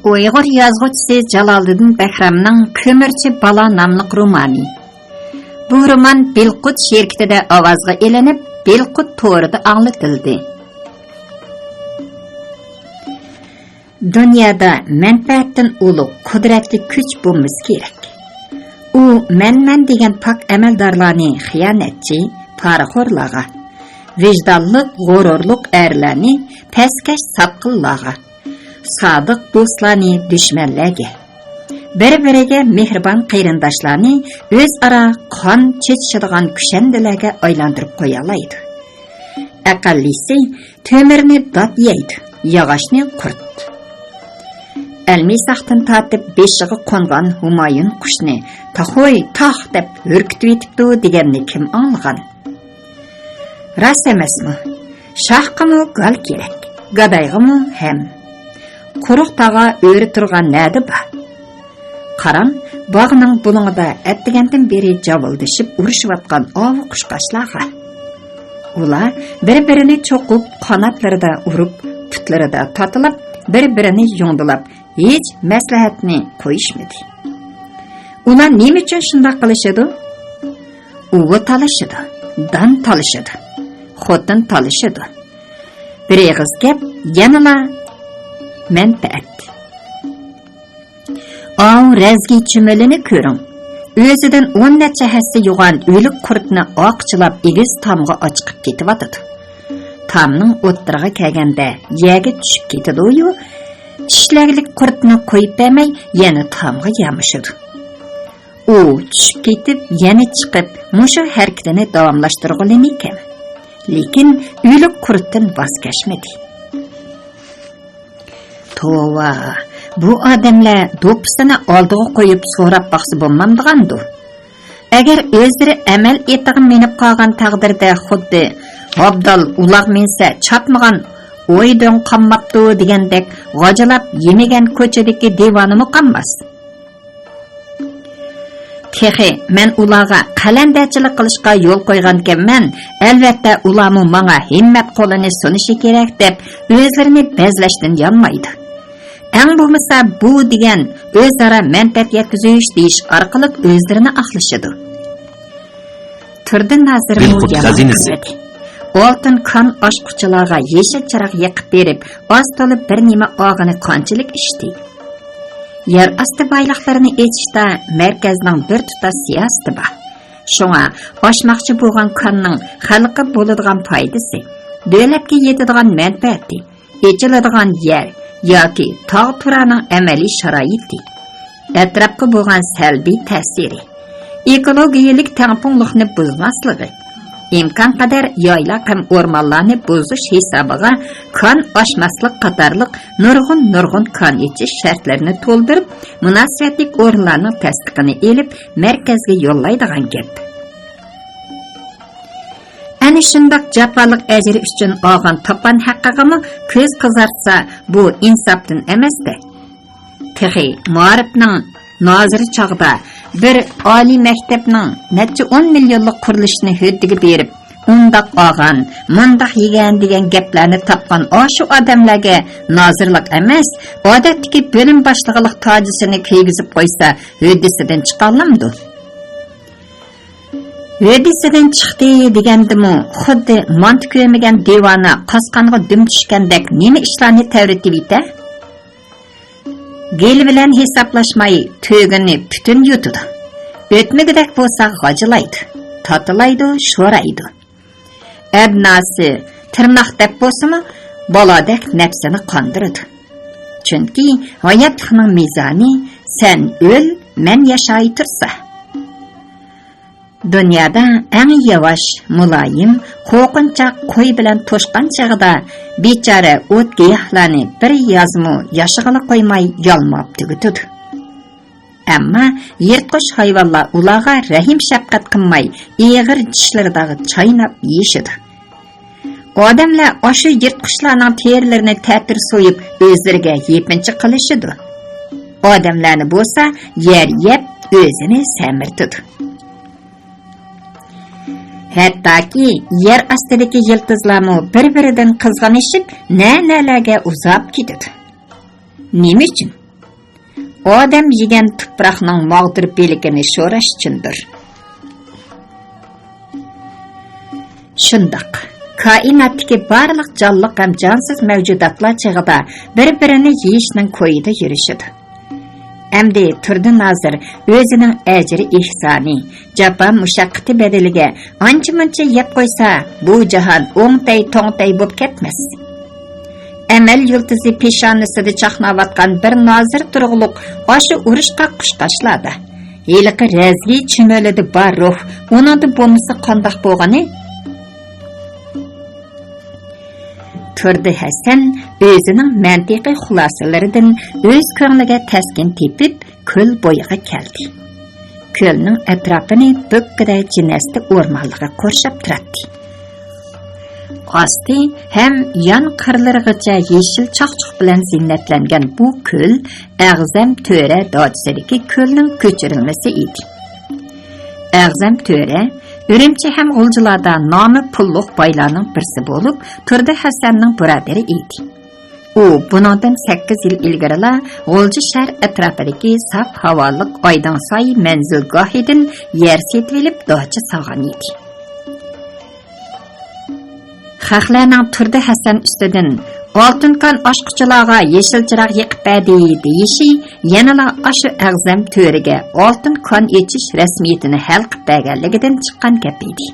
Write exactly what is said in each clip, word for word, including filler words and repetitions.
ئۇيغۇر يازغۇچىسى جالالىدىن بەھرامنىڭ كۆمۈرچى بالا ناملىق رومانى. بۇ رومان بىلقۇت شىركىتىدە ئاۋازغا ئېلىنىپ، بىلقۇت تورىدا ئاڭلىتىلدى. دۇنيادا مەنپەئەتتىن ئۇلۇغ قۇدرەتلىك كۈچ بولمىسا كېرەك. ئۇ مەن-مەن دېگەن پاك ئەمەلدارلارنى خىيانەتچى، پارىخورلارغا، ۋىجدانلىق، غۇرۇرلۇق ئەرلەرنى پەسكەش ساتقىنلارغا، سادىق دوستلارنى دۈشمەنلەرگە، بىر-بىرىگە مېھرىبان قېرىنداشلارنى ئۆزئارا قان چېچىشىدىغان كۈشەندىلەرگە ئايلاندۇرۇپ قويالايدۇ. ئەقەللىسى تۆمۈرنى دات يەيدۇ، ياغاچنى قۇرت. ئەلمىساقتىن تارتىپ بېشىغا قونغان ھۇمايۇن قۇشنى تاخوي تاخ دەپ ھۈركىتىۋېتىپتۇ دېگەننى كىم ئاڭلىغان؟ راست ئەمەسمۇ؟ شاھقىمۇ گال كېرەك، گادايغىمۇ ھەم. قۇرۇق تاغا ئۆرە تۇرغان نەدە بار؟ قاراڭ، باغنىڭ بۇلۇڭىدا ئەتىگەندىن بېرى جاۋىلدىشىپ ئۇرۇشۇۋاتقان ئاۋۇ قۇشقاچلارغا. ئۇلار بىر-بىرىنى چوقۇپ، قاناتلىرىدا ئۇرۇپ، پۇتلىرىدا تاتىلاپ، بىر-بىرىنى يۇڭدىلاپ، ھېچ مەسلىھەتنى قويۇشمىدى. ئۇلار نېمە ئۈچۈن شۇنداق قىلىشىدۇ؟ ئۇۋا تالىشىدۇ، دان تالىشىدۇ، خوتۇن تالىشىدۇ. بىر ئېغىز گەپ، يەنىلا مەنپەئەت. ئاۋۇ رەزگى چۈمۈلىنى كۆرۈڭ. ئۆزىدىن ئون نەچچە ھەسسە يوغان ئۆلۈك قۇرتنى ئاقچىلاپ ئېگىز تامغا ئاچىقىپ كېتىۋاتىدۇ. تامنىڭ ئوتتۇرىغا كەلگەندە يەرگە چۈشۈپ كېتىدۇ-يۇ، چىشلەكلىك قۇرتنى قويۇپ بەرمەي يەنە تامغا يامىشىدۇ. ئۇ چۈشۈپ كېتىپ يەنە چىقىپ مۇشۇ ھەرىكىتىنى داۋاملاشتۇرغىلى نېمىكەن؟ لېكىن ئۆلۈك قۇرتتىن ۋاز كەچمىدى. توۋا، بۇ ئادەملەر دوپپىسىنى ئالدىغا قويۇپ سوراپ باقسا بولمامدىغاندۇ؟ ئەگەر ئۆزلىرى ئەمەل ئېتىغا مىنىپ قالغان تەقدىردە خۇددى ئابدال ئۇلاغ مىنسە چاتمىغان ئويدۇڭ قالماپتۇ دېگەندەك غاجىلاپ يېمىگەن كوچىدىكى دىۋانىمۇ قالماس. تېخى مەن ئۇلارغا قەلەندەرچىلىك قىلىشقا يول قويغانىكەنمەن، ئەلۋەتتە ئۇلارمۇ ماڭا ھىممەت قولىنى سۇنۇشى كېرەك دەپ ئۆزلىرىنى بەزلەشتىن يانمايدۇ. ئەڭ بولمىسا بۇ دېگەن ئۆزئارا مەنپەئەت يەتكۈزۈش دېيىش ئارقىلىق ئۆزلىرىنى ئاقلىشىدۇ. تۇردى نازىرمۇ بىلقۇت يامان خەزىنىسى. كۆرمىدى. ئالتۇن كان ئاچقۇچىلارغا يېشىل چىراغ يېقىپ بېرىپ، ئاز تولا بىر نېمە ئالغىنى قانچىلىك ئىشتى. يەر ئاستى بايلىقلىرىنى ئېچىشتا مەركەزنىڭ بىر تۇتاش سىياسىتى بار. شۇڭا ئاچماقچى بولغان كاننىڭ خەلققە بولىدىغان پايدىسى، دۆلەتكە يېتىدىغان مەنپەئەتى، ئېچىلىدىغان يەر ياكى تاغ تۇرانىڭ ئەمەلىي شارائىتى، ئەتراپقا بولغان سەلبىي تەسىرى، ئېكولوگىيەلىك تەڭپۇڭلۇقنى بۇزماسلىقى، ئىمكانقەدەر يايلاق ھەم ئورمانلارنى بۇزۇش ھېسابىغا كان ئاچماسلىق قاتارلىق نۇرغۇن-نۇرغۇن كان ئېچىش شەرتلىرىنى تولدۇرۇپ، مۇناسىۋەتلىك ئورۇنلارنىڭ تەستىقىنى ئېلىپ، مەركەزگە يوللايدىغان گەپ. ئەنە شۇنداق جاپالىق ئەجرى ئۈچۈن ئالغان تاپان ھەققىغىمۇ كۆز قىزارتسا، بۇ ئىنساپتىن ئەمەس-دە. تېخى مائارىپنىڭ نازىرى چاغدا بىر ئالىي مەكتەپنىڭ نەچچە ئون مىليونلۇق قۇرۇلۇشىنى ھۆددىگە بېرىپ، ئۇنداق ئالغان، مۇنداق يېگەن دېگەن گەپلەرنى تاپقان ئاشۇ ئادەملەرگە نازىرلىق ئەمەس، ئادەتتىكى بۆلۈم باشلىقىلىق تاجىسىنى كىيگۈزۈپ قويسا، ھۆددىسىدىن چىقالامدۇ؟ ھۆددىسىدىن چىقتى دېگەندىمۇ، خۇددى مانتا كۆرمىگەن دىۋانە قاسقانغا دۈم چۈشكەندەك نېمە ئىشلارنى تەۋرىتىۋېتە؟ گېلى بىلەن ھېسابلاشماي، تۆگىنى پۈتۈن يۇتىدۇ. ئۆتمىگۈدەك بولسا غاجىلايدۇ، تاتىلايدۇ، شورايدۇ. ئەبناسى تىرناق دەپ بولسىمۇ، بالادەك نەپسىنى قاندۇرىدۇ. چۈنكى ھاياتلىقنىڭ مىزانى سەن ئۆل، مەن ياشاي تۇرسا. دۇنيادا ئەڭ ياۋاش، مۇلايىم، قورقۇنچاق قوي بىلەن توشقان چېغىدا بىچارە ئوت-گىياھلارنى بىر يازمۇ ياشىغىلى قويماي يالماپ تۈگىتىدۇ. ئەمما يىرتقۇچ ھايۋانلار ئۇلارغا رەھىم-شەپقەت قىلماي، ئېغىر چىشلىرىدا چايناپ يېيىشىدۇ. ئادەملەر ئاشۇ يىرتقۇچلارنىڭ تېرىلىرىنى تەتۈر سويۇپ، ئۆزلىرىگە يېپىنچاق قىلىشىدۇ. ئادەملەرنى بولسا يەر يەپ، ئۆزىنى سەمرىتىدۇ. ھەتتاكى يەر ئاستىدىكى يىلتىزلارمۇ بىر-بىرىدىن قىزغىنىشىپ، نە-نەلەرگە ئۇزاپ كېتىدۇ. نېمە ئۈچۈن؟ ئادەم يېگەن تۇپراقنىڭ ماغدۇر بىلىكىنى شوراش ئۈچۈندۇر. شۇنداق، كائىناتتىكى بارلىق جانلىق ھەم جانسىز مەۋجۇداتلار چېغىدا بىر-بىرىنى يېيىشنىڭ كويىدا يۈرۈشىدۇ. ئەمدى تۇردى نازىر ئۆزىنىڭ ئەجرى ئېھسانى، جاپا مۇشەققىتى بەدىلىگە ئانچە-مۇنچە يەپ قويسا، بۇ جاھان ئوڭتەي-توڭتەي بولۇپ كەتمەس. ئەمەل يۇلتۇزى پېشانىسىدا چاقناۋاتقان بىر نازىر تۇرغۇلۇق ئاشۇ ئۇرۇش قاققۇچ تاشلاردا، ھېلىقى رەزگى چۈمۈلىدە بار روھ ئۇنىڭدا بولمىسا قانداق بولغىنى؟ تۇردى ھەسەن ئۆزىنىڭ مەنتىقىي خۇلاسىلىرىدىن ئۆز كۆڭلىگە تەسكىن تېپىپ، كۆل بويىغا كەلدى. كۆلنىڭ ئەتراپىنى دۈككىدە جىنەستە ئورمانلىقى قورشاپ تۇراتتى. ئاستى ھەم يان قىرلىرىغىچە يېشىل چاقچۇق بىلەن زىننەتلەنگەن بۇ كۆل ئەغزەم تۆرە داچىسىدىكى كۆلنىڭ كۆچۈرۈلمىسى ئىدى. ئەغزەم تۆرە ئۈرۈمچى ھەم غۇلجىلاردا نامى پۇللۇق بايلارنىڭ بىرسى بولۇپ، تۇردى ھەسەننىڭ بۇرادىرى ئىدى. ئۇ بۇنىڭدىن سەككىز يىل ئىلگىرىلا غۇلجا شەھەر ئەتراپىدىكى ساپ ھاۋالىق ئايدىڭساي مەنزىلگاھىدىن يەر سېتىۋېلىپ داچا سالغان ئىدى. خەقلەرنىڭ تۇردى ھەسەن ئۈستىدىن «ئالتۇن كان ئاچقۇچىلارغا يېشىل چىراغ يېقىپ بەردى» دېيىشى يەنىلا ئاشۇ ئەغزەم تۆرىگە ئالتۇن كان ئېچىش رەسمىيىتىنى ھەل قىلىپ بەرگەنلىكىدىن چىققان گەپ ئىدى.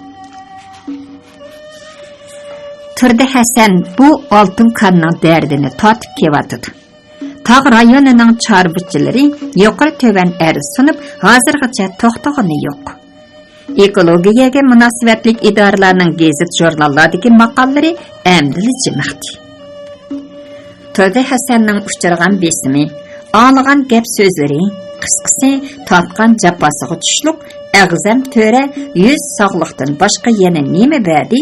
تۇردى ھەسەن بۇ ئالتۇن كاننىڭ دەردىنى تارتىپ كېلىۋاتىدۇ. تاغ رايونىنىڭ چارۋىچىلىرى يۇقىرى تۆۋەن ئەرز سۇنۇپ، ھازىرغىچە توختىغىنى يوق. ئېكولوگىيەگە مۇناسىۋەتلىك ئىدارىلەرنىڭ گېزىت-ژۇرناللاردىكى ماقالىلىرى ئەمدىلا جىمىقتى. تۇردى ھەسەننىڭ ئۇچرىغان بېسىمى، ئاڭلىغان گەپ-سۆزلىرى، قىسقىسى، تارتقان جاپاسىغا چۈشلۈك ئەغزەم تۆرە يۈز ساغلىقتىن باشقا يەنە نېمە بەردى؟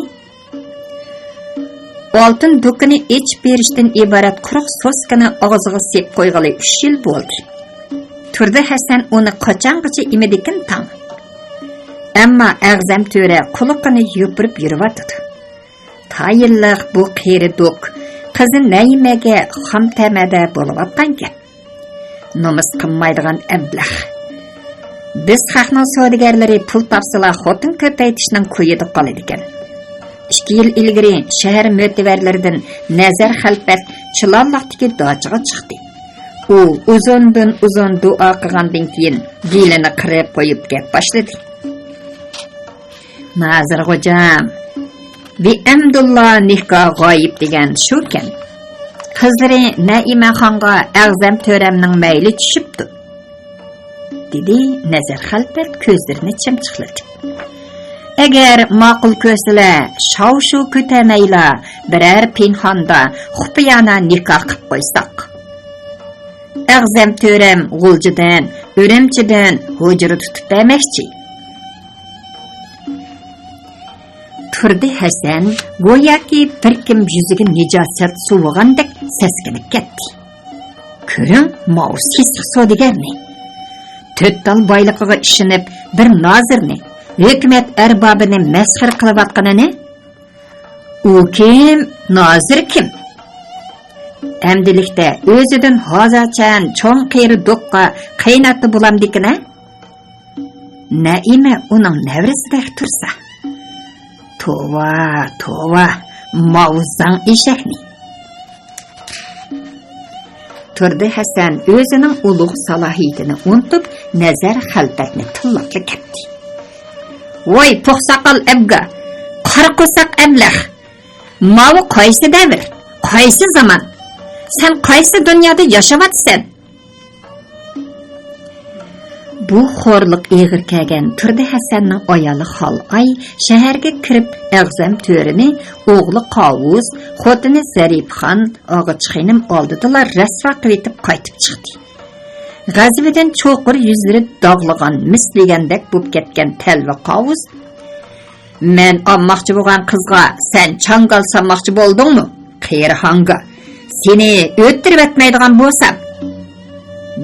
ئالتۇن دۇكىنى ئېچىپ بېرىشتىن ئىبارەت قۇرۇق سوسكىنى ئاغزىغا سېلىپ قويغىلى ئۈچ يىل بولدى. تۇردى ھەسەن ئۇنى قاچانغىچە ئېمىدىكىن تاڭ. ئەمما ئەغزەم تۆرە قۇلىقىنى يوپۇرۇپ يۈرۈۋاتىدۇ. تايىنلىق بۇ قېرى دۇك، قىزى نەيىمەگە خام تەمەدە بولۇۋاتقان گەپ. نومۇس قىلمايدىغان ئەبلەخ. بىز خەقنىڭ سودىگەرلىرى پۇل تاپسىلا خوتۇن كۆپەيتىشنىڭ كويىدا قالىدىكەن. ئىككى يىل ئىلگىرى شەھەر مۆتىۋەرلىرىدىن نەزەر خەلپەت چىلانلىقتىكى داچىغا چىقتى. ئۇ ئۇزۇندىن ئۇزۇن دۇئا قىلغاندىن كېيىن گېلىنى قىرىپ قويۇپ گەپ باشلىدى. نازىر غوجام، بىئەمدۇللا نىكاھ غايىب دېگەن شۇكەن. قىزلىرى نەئىمەخانغا ئەغزەم تۆرەمنىڭ مەيلى چۈشۈپتۇ، دېدى نەزەر خەلپەت كۆزلىرىنى چىمچىقلىتىپ. ئەگەر ماقۇل كۆرسىلە، شاۋشۇ كۆتەرمەيلا بىرەر پىنھاندا خۇپىيانە نىكاھ قىپ قويساق. ئەغزەم تۆرەم غۇلجىدىن، ئۈرۈمچىدىن ھۇجرا تۇتۇپ بەرمەكچى. تۇردى ھەسەن گوياكى بىر كىم يۈزىگە نىجاسەت سۇۋىغاندەك سەسكىنىپ كەتتى. كۆرۈڭ، ماۋۇ سېسىق سودىگەرنى. تۆت تال بايلىقىغا ئىشىنىپ، بىر نازىرنى، ھۆكۈمەت ئەربابىنى مەسخىرە قىلىۋاتقىنىنى. ئۇ كىم؟ نازىر كىم؟ ئەمدىلىكتە ئۆزىدىن ھازاچان چوڭ قېرى دوققا قېيىنئاتا بولامدىكىن-ە؟ نەئىمە ئۇنىڭ نەۋرىسىدەك تۇرسا. توۋا، توۋا، ماۋۇ زاڭ ئېشەكنى. تۇردى ھەسەن ئۆزىنىڭ ئۇلۇغ سالاھىيىتىنى ئۇنتۇپ، نەزەر خەلپەتنى تىللاپلا كەتتى. ۋاي پوق ساقال ئەبگا، قارا قورساق ئەبلەخ! ماۋۇ قايسى دەۋر، قايسى زامان؟ سەن قايسى دۇنيادا ياشاۋاتىسەن؟ بۇ خورلۇق ئېغىر كەلگەن تۇردى ھەسەننىڭ ئايالى خالئاي شەھەرگە كىرىپ، ئەغزەم تۆرىنى ئوغلى قاۋۇز، خوتۇنى زەرىپىخان، ئاغىچى خېنىم ئالدىدىلا رەسۋا قىلىۋېتىپ قايتىپ چىقتى. غەزىپىدىن چوقۇر يۈزلىرى داغلىغان مىس دېگەندەك بولۇپ كەتكەن تەلۋە قاۋۇز، مەن ئالماقچى بولغان قىزغا سەن چاڭگال سالماقچى بولدۇڭمۇ، قېرى ھاڭگا؟ سېنى ئۆلتۈرۈۋەتمەيدىغان بولسام،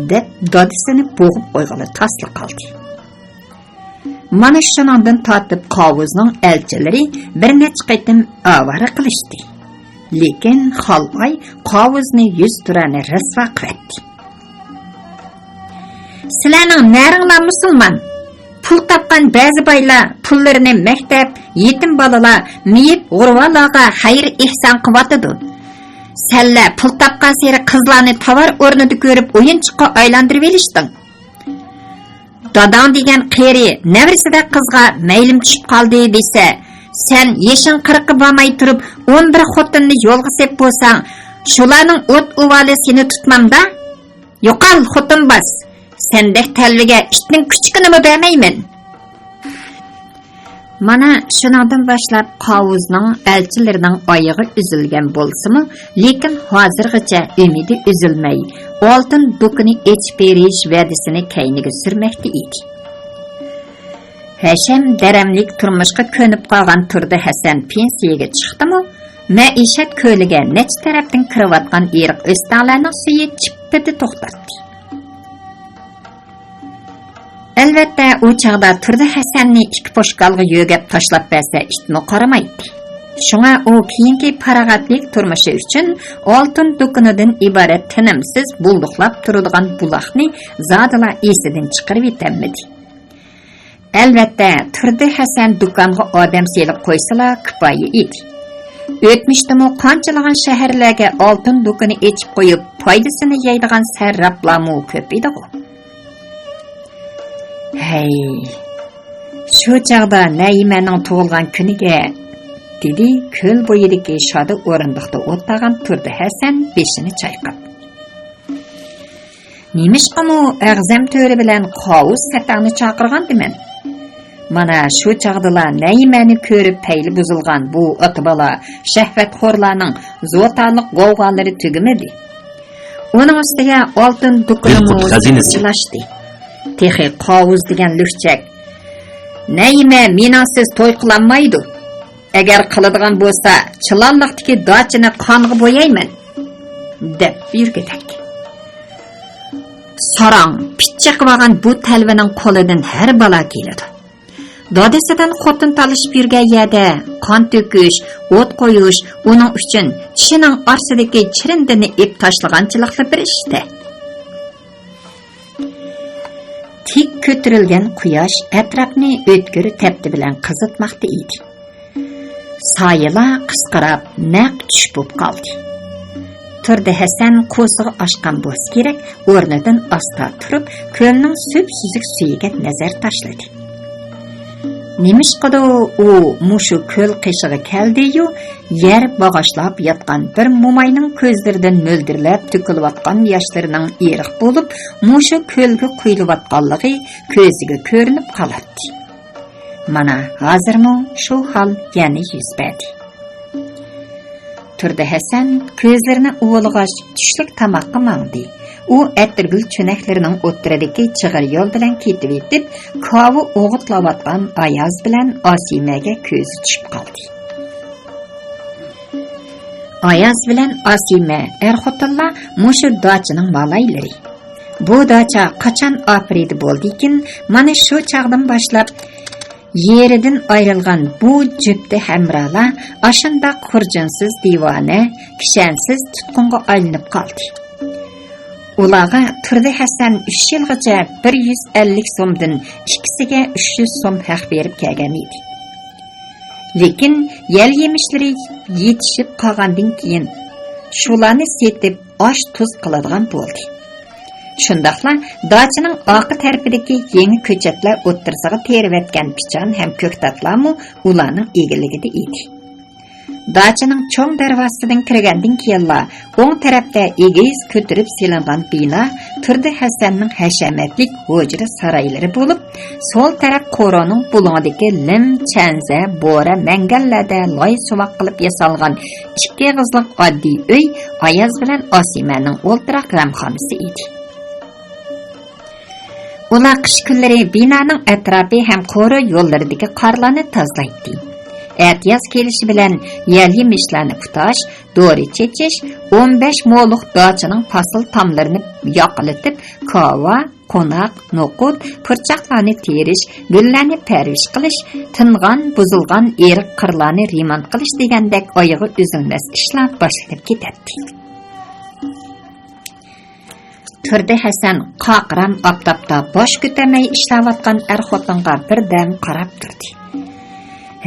دەپ دادىسىنى بوغۇپ قويغىلى تاسلا قالدى. مانا شۇنىڭدىن تارتىپ قاۋۇزنىڭ ئەلچىلىرى بىر نەچچە قېتىم ئاۋارە قىلىشتى. لېكىن خالئاي قاۋۇزنى يۈز تۇرانى رەسۋا قىلىۋەتتى. سىلەرنىڭ نەرىڭلار مۇسۇلمان؟ پۇل تاپقان بەزى بايلار پۇللىرىنى مەكتەپ، يېتىم بالىلار، مېيىپ غۇرۋالارغا خەير ئېھسان قىلىۋاتىدۇ. سەنلەر پۇل تاپقانسېرى قىزلارنى تاۋار ئورنىدا كۆرۈپ ئويۇنچۇققا ئايلاندۇرۇۋېلىشتىڭ. داداڭ دېگەن قېرى نەۋرىسىدەك قىزغا مەيلىم چۈشۈپ قالدى دېسە، سەن يېشىڭ قىرىققا بارماي تۇرۇپ ئون بىر خوتۇننى يولغا سېلىپ بولساڭ، شۇلارنىڭ ئوت ئۇۋالى سېنى تۇتمامدا؟ يوقال، خوتۇن باس! سەندەك تەلۋىگە ئىتنىڭ كۈچۈكىنىمۇ بەرمەيمەن! مانا شۇنىڭدىن باشلاپ قاۋۇزنىڭ ئەلچىلىرىنىڭ ئايىغى ئۈزۈلگەن بولسىمۇ، لېكىن ھازىرغىچە ئۈمىدى ئۈزۈلمەي، ئالتۇن دۇكىنى ئېچىپ بېرىش ۋەدىسىنى كەينىگە سۈرمەكتە ئىدى. ھەشەم دەرەملىك تۇرمۇشقا كۆنۈپ قالغان تۇردى ھەسەن پېنسىيەگە چىقتىمۇ، مەئىشەت كۆلىگە نەچچە تەرەپتىن كىرىۋاتقان ئېرىق ئۆستەڭلەرنىڭ سۈيى چىپپىدە توختاتتى. ئەلۋەتتە، ئۇ چاغدا تۇردى ھەسەننى ئىككى پوشكالغا يۆگەپ تاشلاپ بەرسە، ئىتمۇ قارىمايتتى. شۇڭا ئۇ كېيىنكى پاراغەتلىك تۇرمۇشى ئۈچۈن ئالتۇن دۇكىنىدىن ئىبارەت تىنىمسىز بۇلدۇقلاپ تۇرىدىغان بۇلاقنى زادىلا ئېسىدىن چىقىرىۋېتەلمىدى. ئەلۋەتتە، تۇردى ھەسەن دۇكانغا ئادەم سېلىپ قويسىلا كۇپايە ئىدى. ئۆتمۈشتىمۇ قانچىلىغان شەھەرلەرگە ئالتۇن دۇكىنى ئېچىپ قويۇپ، پايدىسىنى يەيدىغان سەرراپلارمۇ كۆپ ئىدىغۇ. ھەي، شۇ چاغدا نەيىمەنىڭ تۇغۇلغان كۈنىگە، دېدى كۆل بويىدىكى شادا ئورۇندۇقتا ئولتۇرغان تۇردى ھەسەن بېشىنى چايقاپ. نېمىشقىمۇ ئەغزەم تۆرە بىلەن قاۋۇس سەتەڭنى چاقىرغانتىمەن؟ مانا شۇ چاغدىلا نەيىمەنى كۆرۈپ پەيلى بۇزۇلغان بۇ ئاتا بالا شەھۋەتخورلارنىڭ زوتارلىق غوۋغالىرى تۈگىمىدى. ئۇنىڭ ئۈستىگە ئالتۇن دۇكىنىمۇ سىرچىلاشتى. تېخى قاۋۇز دېگەن لۈكچەك، نەيىمە مېنىڭسىز توي قىلالمايدۇ. ئەگەر قىلىدىغان بولسا، چىلانلىقتىكى داچىنى قانغا بويايمەن، دەپ يۈرگۈدەك. ساراڭ، پىت چېقىۋالغان بۇ تەلۋىنىڭ قولىدىن ھەر بالا كېلىدۇ. دادىسىدىن خوتۇن تالىشىپ يۈرگەن يەردە قان تۆكۈش، ئوت قويۇش ئۇنىڭ ئۈچۈن چىشىنىڭ ئارىسىدىكى چىرىندىنى ئېپ تاشلىغانچىلىكلا بىر ئىشتە. تىك كۆتۈرۈلگەن قۇياش ئەتراپنى ئۆتكۈر تەپتى بىلەن قىزىتماقتا ئىدى. سايىلار قىسقىراپ، نەق چۈش بولۇپ قالدى. تۇردى ھەسەن قورسىقى ئاچقان بولسا كېرەك، ئورنىدىن ئاستا تۇرۇپ، كۆلنىڭ سۈپسۈزۈك سۈيىگە نەزەر تاشلىدى. نېمىشقىدۇ ئۇ مۇشۇ كۆل قېشىغا كەلدىيۇ، يەر باغاشلاپ ياتقان بىر موماينىڭ كۆزلىرىدىن مۆلدۈرلەپ تۆكۈلۈۋاتقان ياشلىرىنىڭ ئېرىق بولۇپ، مۇشۇ كۆلگە قۇيۇلۇۋاتقانلىقى كۆزىگە كۆرۈنۈپ قالاتتى. مانا، ھازىرمۇ شۇ ھال يەنە يۈز بەردى. تۇردى ھەسەن كۆزلىرىنى ئۇۋىلىغاچ، چۈشلۈك تاماققا ماڭدى. ئۇ ئەتىرگۈل چۆنەكلىرىنىڭ ئوتتۇرىدىكى چىغىر يول بىلەن كېتىۋېتىپ، كاۋا ئوغۇتلاۋاتقان ئاياز بىلەن ئاسىمەگە كۆزى چۈشۈپ قالدى. ئاياز بىلەن ئاسىمە ئەر-خوتۇنلار مۇشۇ داچىنىڭ مالايلىرى. بۇ داچا قاچان ئاپىرىدە بولدىكىن، مانا شۇ چاغدىن باشلاپ يېرىدىن ئايرىلغان بۇ جۈپتى ھەمراھلار ئاشۇنداق خۇرجۇنسىز دىۋانە، كىشەنسىز تۇتقۇنغا ئايلىنىپ قالدى. ئۇلارغا تۇردى ھەسەن ئۈچ يىلغىچە بىر يۈز ئەللىك سومدىن ئىككىسىگە ئۈچ يۈز سوم ھەق بېرىپ كەلگەن ئىدى. لېكىن يەل يېمىشلىرى يېتىشىپ قالغاندىن كېيىن، شۇلارنى سېتىپ ئاش-تۇز قىلىدىغان بولدى. شۇنداقلا داچىنىڭ ئارقا تەرىپىدىكى يېڭى كۆچەتلەر ئوتتۇرىسىغا تېرىۋەتكەن پىچان ھەم كۆكتاتلارمۇ ئۇلارنىڭ ئىگىلىكىدە ئىدى. داچىنىڭ چوڭ دەرۋازىسىدىن كىرگەندىن كېيىنلا، ئوڭ تەرەپتە ئېگىز كۆتۈرۈپ سېلىنغان بىنا تۇردى ھەسەننىڭ ھەشەمەتلىك ھۇجرا سارايلىرى بولۇپ، سول تەرەپ قورۇنىڭ بۇلۇڭىدىكى لىم، چەنزە، بورە، مەڭگەنلەردە لاي سۇۋاق قىلىپ ياسالغان ئىككى ئېغىزلىق ئاددىي ئۆي ئاياز بىلەن ئاسىمەنىڭ ئولتۇراق غەمخانىسى ئىدى. ئۇلار قىش كۈنلىرى بىنانىڭ ئەتراپى ھەم قورۇ يوللىرىدىكى قارلارنى تازىلايتتى. ئەتىياز كېلىشى بىلەن يەل-يېمىشلەرنى پۇتاش، دورا چېچىش، ئون بەش مولۇق داچىنىڭ پاسىل تاملىرىنى ياقىلىتىپ، كاۋا، قوناق، نوقۇت، پۇرچاقلارنى تېرىش، گۈللەرنى پەرۋىش قىلىش، تىنغان، بۇزۇلغان ئېرىق قىرلارنى رېمونت قىلىش دېگەندەك ئايىغى ئۈزۈلمەس ئىشلار باشلىنىپ كېتەتتى. تۇردى ھەسەن قاقرام ئاپتاپتا باش كۆتەرمەي ئىشلەۋاتقان ئەر-خوتۇنغا بىردەم قاراپ تۇردى.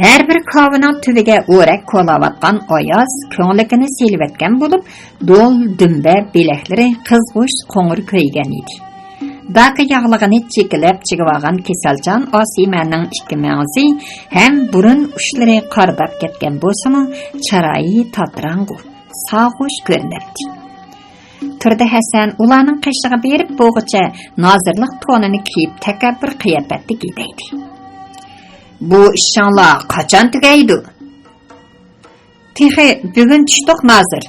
ھەر بىر كاۋىنىڭ تۈۋىگە ئورەك كولاۋاتقان ئاياز كۆڭلىكىنى سېلىۋەتكەن بولۇپ، دول دۈمبە بىلەكلىرى قىزغۇچ قوڭۇر كۆيگەن ئىدى. داكا ياغلىقىنى چېكىلەپ چىگىۋالغان كېسەلچان ئاسىمەنىڭ ئىككى مەڭزى ھەم بۇرۇن ئۇچلىرى قارىداپ كەتكەن بولسىمۇ، چىرايى تاتىراڭغۇ، ساغۇش كۆرۈنەتتى. تۇردى ھەسەن ئۇلارنىڭ قېشىغا بېرىپ بولغۇچە نازىرلىق تونىنى كىيىپ، تەكەببۇر قىياپەتتە گېدەيدى. بۇ ئىشىڭلار قاچان تۈگەيدۇ؟ تېخى بۈگۈن چۈشتۇق، نازىر،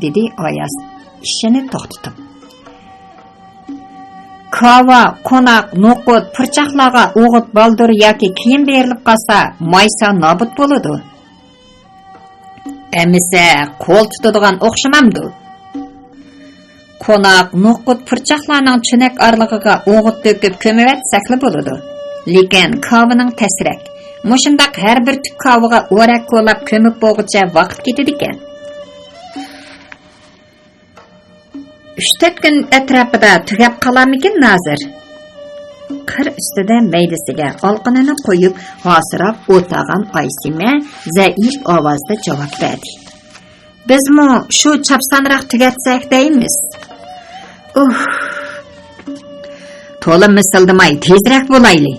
دېدى ئاياز ئىشىنى توختىتىپ. كاۋا، قوناق، نوقۇت، پۇرچاقلارغا ئوغۇت، بالدۇر ياكى كېيىن بېرىلىپ قالسا، مايسا نابۇت بولىدۇ. ئەمىسە، قول تۇتىدىغان ئوخشىمامدۇ؟ قوناق، نوقۇت، پۇرچاقلارنىڭ چۆنەك ئارىلىقىغا ئوغۇت تۆكۈپ كۆمۈۋەتسەكلا بولىدۇ. لېكىن كاۋىنىڭ تەسرەك. مۇشۇنداق ھەر بىر تۈپ كاۋىغا ئورەك كولاپ كۆمۈپ بولغۇچە ۋاقىت كېتىدىكەن. ئۈچ تۆت كۈن ئەتراپىدا تۈگەپ قالارمىكىن، نازىر؟ قىر ئۈستىدە مەيدىسىگە ئالقىنىنى قويۇپ، ھاسىراپ ئولتۇرغان ئايسىمە زەئىپ ئاۋازدا جاۋاب بەردى. بىزمۇ شۇ چاپسانراق تۈگەتسەك دەيمىز. ئۇھ. تولا مىسىلدىماي، تېزرەك بولايلى.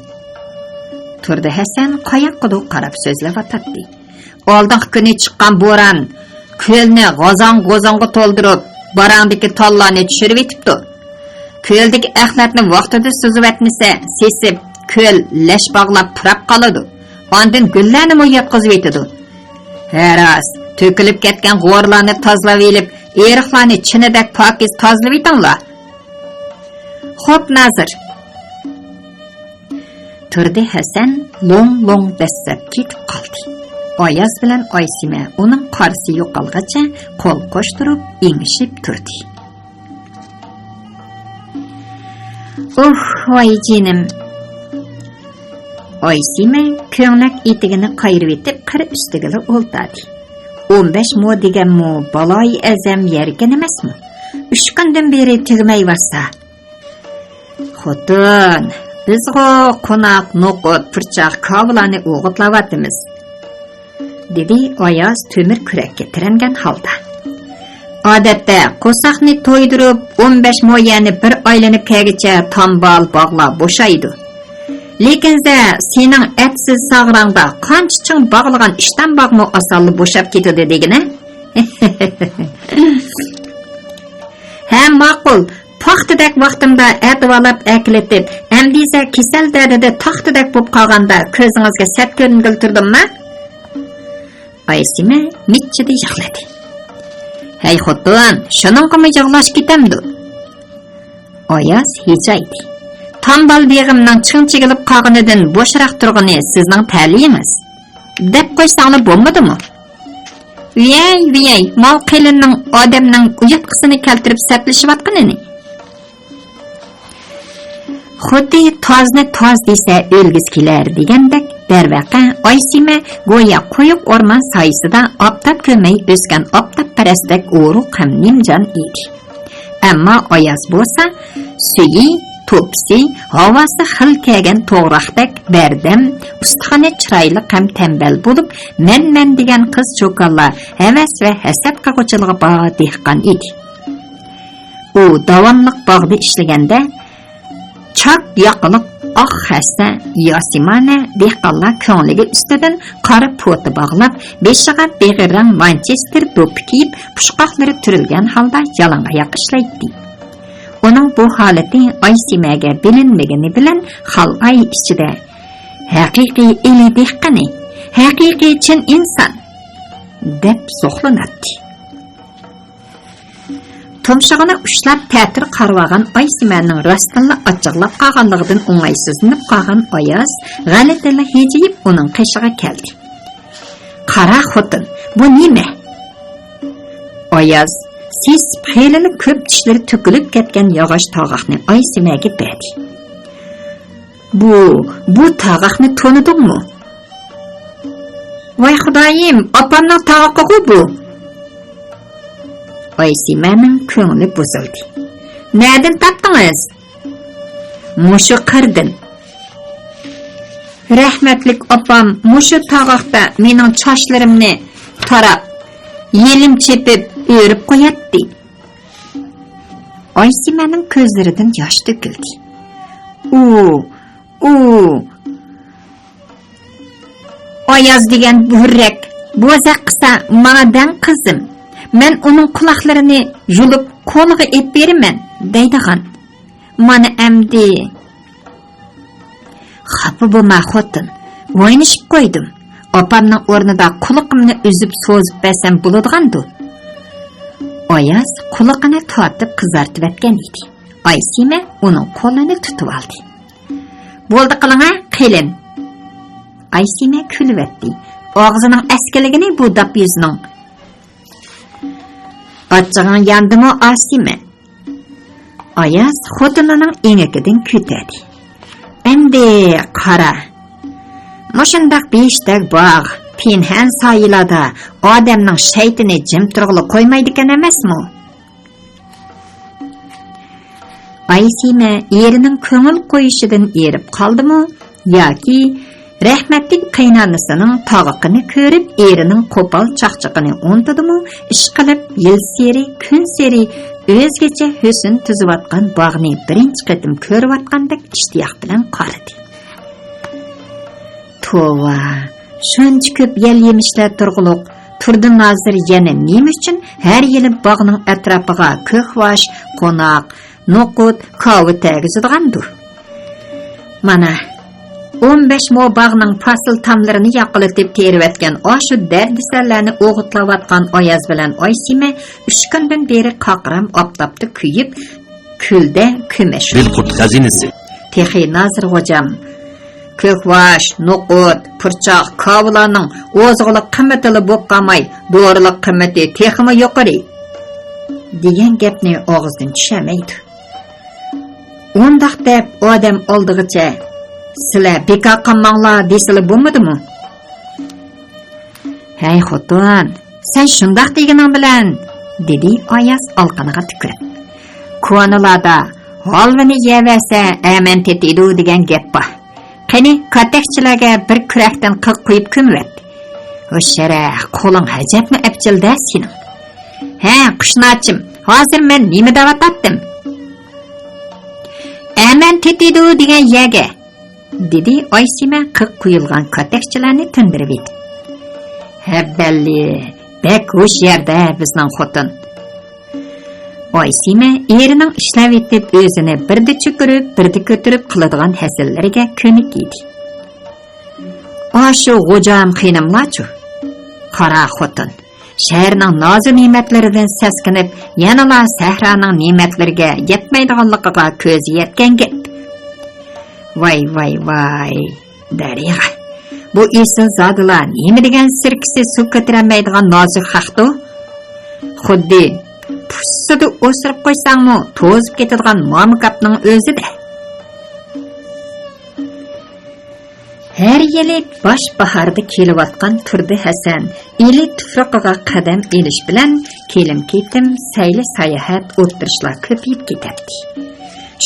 تۇردى ھەسەن قاياققىدۇر قاراپ سۆزلەۋاتاتتى. ئالدىنقى كۈنى چىققان بوران كۆلنى غازاڭ-غۇزاڭغا تولدۇرۇپ، باراڭدىكى تاللارنى چۈشۈرۈۋېتىپتۇ. كۆلدىكى ئەخلەتنى ۋاقتىدا سۈزۈۋەتمىسە، سېسىپ، كۆل لەش باغلاپ پۇراپ قالىدۇ. ئاندىن گۈللەرنىمۇ ياتقۇزۇۋېتىدۇ. ھە راست، تۆكۈلۈپ كەتكەن غورلارنى تازىلاۋېلىپ، ئېرىقلارنى چىنىدەك پاكىز تازىلىۋېتىڭلار. خوپ، نازىر. تۇردى ھەسەن لوڭ-لوڭ دەسسەپ كېتىپ قالدى. ئاياز بىلەن ئايسىمە ئۇنىڭ قارىسى يوقالغىچە قول قوشتۇرۇپ ئېڭىشىپ تۇردى. ئۇھ، ۋاي جېنىم! ئايسىمە كۆڭلەك ئېتىكىنى قايرىۋېتىپ، قىر ئۈستىگىلا ئولتۇردى. ئون بەش مو دېگەنمۇ بالايىئەزەم يەركەن ئەمەسمۇ؟ ئۈچ كۈندىن بېرى تۈگىمەيۋاتسا. خوتۇن، بىزغۇ قوناق، نوقۇت، پۇرچاق، كاۋىلارنى ئوغۇتلاۋاتىمىز، دېدى ئاياز تۆمۈر كۈرەككە تىرەنگەن ھالدا. ئادەتتە قورساقنى تويدۇرۇپ، ئون بەش مو يەرنى بىر ئايلىنىپ كەلگۈچە تامبال باغلار بوشايدۇ. لېكىن زە، سېنىڭ ئەپسىز ساغراڭدا قانچە چىڭ باغلىغان ئىشتان باغمۇ ئاسانلا بوشاپ كېتىدۇ دېگىنە. ھە، ماقۇل، پاختىدەك ۋاقتىمدا ئەتىۋالاپ ئەكېلىتىپ، ئەمدى زە كېسەل دەردىدە تاختىدەك بوپ قالغاندا كۆزىڭىزگە سەت كۆرۈنگىلى تۇردۇمما؟ ئايسىمە مىچچىدە يىغلىدى. ھەي خوتۇن، شۇنىڭغىمۇ يىغلاش كېتەمدۇ؟ ئاياز ھىجايدى. تامبال بېغىمنىڭ چىڭ چىگىلىپ قالغىنىدىن بوشراق تۇرغىنى سىزنىڭ تەلىيىڭىز، دەپ قويساڭلا بولمىدىمۇ؟ ۋىيەي، ۋىيەي، ماۋۇ قېلىننىڭ ئادەمنىڭ ئۇياتقۇسىنى كەلتۈرۈپ سەپلىشىۋاتقىنىنى. خۇددى تازنى تاز دېسە ئۆلگۈسى كېلەر دېگەندەك، دەرۋەقە، ئايسىمە گويا قويۇق ئورمان سايىسىدا ئاپتاپ كۆرمەي ئۆسكەن ئاپتاپپەرەستەك ئورۇق ھەم نىمجان ئىدى. ئەمما ئاياز بولسا، سۈيى، توپىسى، ھاۋاسى خىل كەلگەن توغراقتەك بەردەم، ئۇستىخىنى چىرايلىق ھەم تەمبەل بولۇپ، مەن-مەن دېگەن قىز-چوكانلار ھەۋەس ۋە ھەسەت قىلغۇچىلىقى بار دېھقان ئىدى. ئۇ داۋاملىق باغدا ئىشلىگەندە، چاك ياقىلىق ئاق خەسسە ياسىمانە دېھقانلار كۆڭلىكى ئۈستىدىن قارا پوتا باغلاپ، بېشىغا بېغىرەڭ مانچېستېر دوپپا كىيىپ، پۇچقاقلىرى تۈرۈلگەن ھالدا يالاڭ ئاياق ئىشلەيتتى. ئۇنىڭ بۇ ھالىتى ئايسىمەگە بىلىنمىگىنى بىلەن خالئاي ئىچىدە، «ھەقىقىي ئىلى دېھقىنى، ھەقىقىي چىن ئىنسان!» دەپ زوقلىناتتى. تۇمشۇقىنى ئۇشلاپ تەتۈر قارىۋالغان ئايسىمەنىڭ راستتىنلا ئاچچىقلاپ قالغانلىقىدىن ئوڭايسىزلىنىپ قالغان ئاياز غەلىتىلا ھىجىيىپ ئۇنىڭ قېشىغا كەلدى. «قارا خوتۇن، بۇ نېمە؟» ئاياز سېسىپ، خېلىلا كۆپ چىشلىرى تۆكۈلۈپ كەتكەن ياغاچ تاغاقنى ئايسىمەگە بەردى. «بۇ، بۇ تاغاقنى تونۇدۇڭمۇ؟» «ۋاي خۇدايىم، ئاپامنىڭ تاغىقىغۇ بۇ!» ئايسىمەنىڭ كۆڭلى بۇزۇلدى. نەدىن تاپتىڭىز؟ مۇشۇ قىردىن. رەھمەتلىك ئاپام مۇشۇ تاغاقتا مېنىڭ چاچلىرىمنى تاراپ، يېلىم چېپىپ ئۆرۈپ قوياتتى. ئايسىمەنىڭ كۆزلىرىدىن ياش تۆكۈلدى. ئۇ، ئۇ، ئاياز دېگەن بۆرەك بوزەك قىلسا ماڭا دەڭ قىزىم. مەن ئۇنىڭ قۇلاقلىرىنى يۇلۇپ قولىغا ئېلىپ بېرىمەن دەيدىغان. مانا ئەمدى. خاپا بولما خوتۇن، ئوينىشىپ قويدۇم. ئاپامنىڭ ئورنىدا قۇلىقىمنى ئۈزۈپ سوزۇپ بەرسەم بولىدىغاندۇ؟ ئاياز قۇلىقىنى تارتىپ قىزارتىۋەتكەن ئىدى. ئايسىمە ئۇنىڭ قولىنى تۇتۇۋالدى. بولدى قىلىڭە، قېلىن. ئايسىمە كۈلۈۋەتتى. ئاغزىنىڭ ئەسكىلىگىنى بۇ داپ يۈزنىڭ. ئاچچىقىڭ ياندىمۇ، ئاسىمە؟ ئاياز خوتۇنىنىڭ ئېڭىكىدىن كۆتەردى. ئەمدى قارا. مۇشۇنداق بېشىدەك باغ، پىنھان سايىلاردا ئادەمنىڭ شەيتىنى جىم تۇرغىلى قويمايدىكەن ئەمەسمۇ؟ ئايسىمە ئېرىنىڭ كۆڭۈل قويۇشىدىن ئېرىپ قالدىمۇ ياكى رەھمەتلىك قېيىنئانىسىنىڭ تاغىقىنى كۆرۈپ، ئېرىنىڭ قوپال چاقچىقىنى ئۇنتۇدىمۇ، ئىشقىلىپ، يىلسېرى، كۈنسېرى ئۆزگىچە ھۆسن تۈزۈۋاتقان باغنى بىرىنچى قېتىم كۆرۈۋاتقاندەك ئىشتىياق بىلەن قارىدى. توۋا، شۇنچە كۆپ يەل-يېمىشلەر تۇرغۇلۇق، تۇردى نازىر يەنە نېمە ئۈچۈن ھەر يىلى باغنىڭ ئەتراپىغا كۆكۋاش، قوناق، نوقۇت، كاۋا تەگۈزىدىغاندۇ؟ مانا، ئون بەش مو باغنىڭ پاسىل تاملىرىنى ياقىلىتىپ تېرىۋەتكەن ئاشۇ دەردىسەرلەرنى ئوغۇتلاۋاتقان ئاياز بىلەن ئايسىمە ئۈچ كۈندىن بېرى قاقرام ئاپتاپتا كۆيۈپ، كۈلدە كۆمەچ. بىلقۇت خەزىنىسى. تېخى نازىر غوجام، كۆكۋاش، نوقۇت، پۇرچاق، كاۋىلارنىڭ ئوزۇقلۇق قىممىتىلا بولۇپ قالماي، دورىلىق قىممىتى تېخىمۇ يۇقىرى، دېگەن گەپنى ئاغزىدىن چۈشۈرمەيدۇ. ئۇنداق دەپ ئادەم ئالدىغىچە، سىلەر بىكار قالماڭلار دېسىلا بولمىدىمۇ؟ ھەي خوتۇن، سەن شۇنداق دېگىنىڭ بىلەن، دېدى ئاياز ئالىقىنىغا تۈكۈرۈپ. كونىلاردا ھالۋىنى يەۋەرسە ئەمەن تېتىيدۇ دېگەن گەپ بار. قېنى، كاتەكچىلەرگە بىر كۈرەكتىن قىغ قۇيۇپ كۆمۈۋەت. ھوشيارە، قولۇڭ ھەجەپمۇ ئەپچىل-دە سېنىڭ. ھە، قۇشناچىم، ھازىر مەن نېمە دەۋاتاتتىم؟ ئەمەن تېتىيدۇ دېگەن يەرگە، دېدى ئايسىمە قىغ قۇيۇلغان كاتەكچىلەرنى تىندۇرۇۋېتىپ. ھەببەللى، بەك ھوشيار-دە بىزنىڭ خوتۇن. ئايسىمە ئېرىنىڭ ئىشلەۋېتىپ ئۆزىنى بىردە چۆكۈرۈپ، بىردە كۆتۈرۈپ قىلىدىغان ھەسىلىرىگە كۆنۈك ئىدى. ئاشۇ غوجام خېنىملارچۇ؟ قارا خوتۇن، شەھەرنىڭ نازۇ نېمەتلىرىدىن سەسكىنىپ، يەنىلا سەھرانىڭ نېمەتلىرىگە يەتمەيدىغانلىقىغا كۆزى يەتكەن گەپ. ۋاي، ۋاي، ۋاي، دەرىغا. بۇ ئېسىل زادىلار نېمە دېگەن سىركىسى سۇ كۆتۈرەلمەيدىغان نازۇك خەقتۇ؟ خۇددى پۇشسىدا ئوسۇرۇپ قويساڭمۇ توزۇپ كېتىدىغان مامۇكاپنىڭ ئۆزىدە. ھەر يىلى باش باھاردا كېلىۋاتقان تۇردى ھەسەن ئىلى تۇپرىقىغا قەدەم ئېلىش بىلەن كېلىم-كېتىم، سەيلە-ساياھەت، ئولتۇرۇشلار كۆپىيىپ كېتەتتى.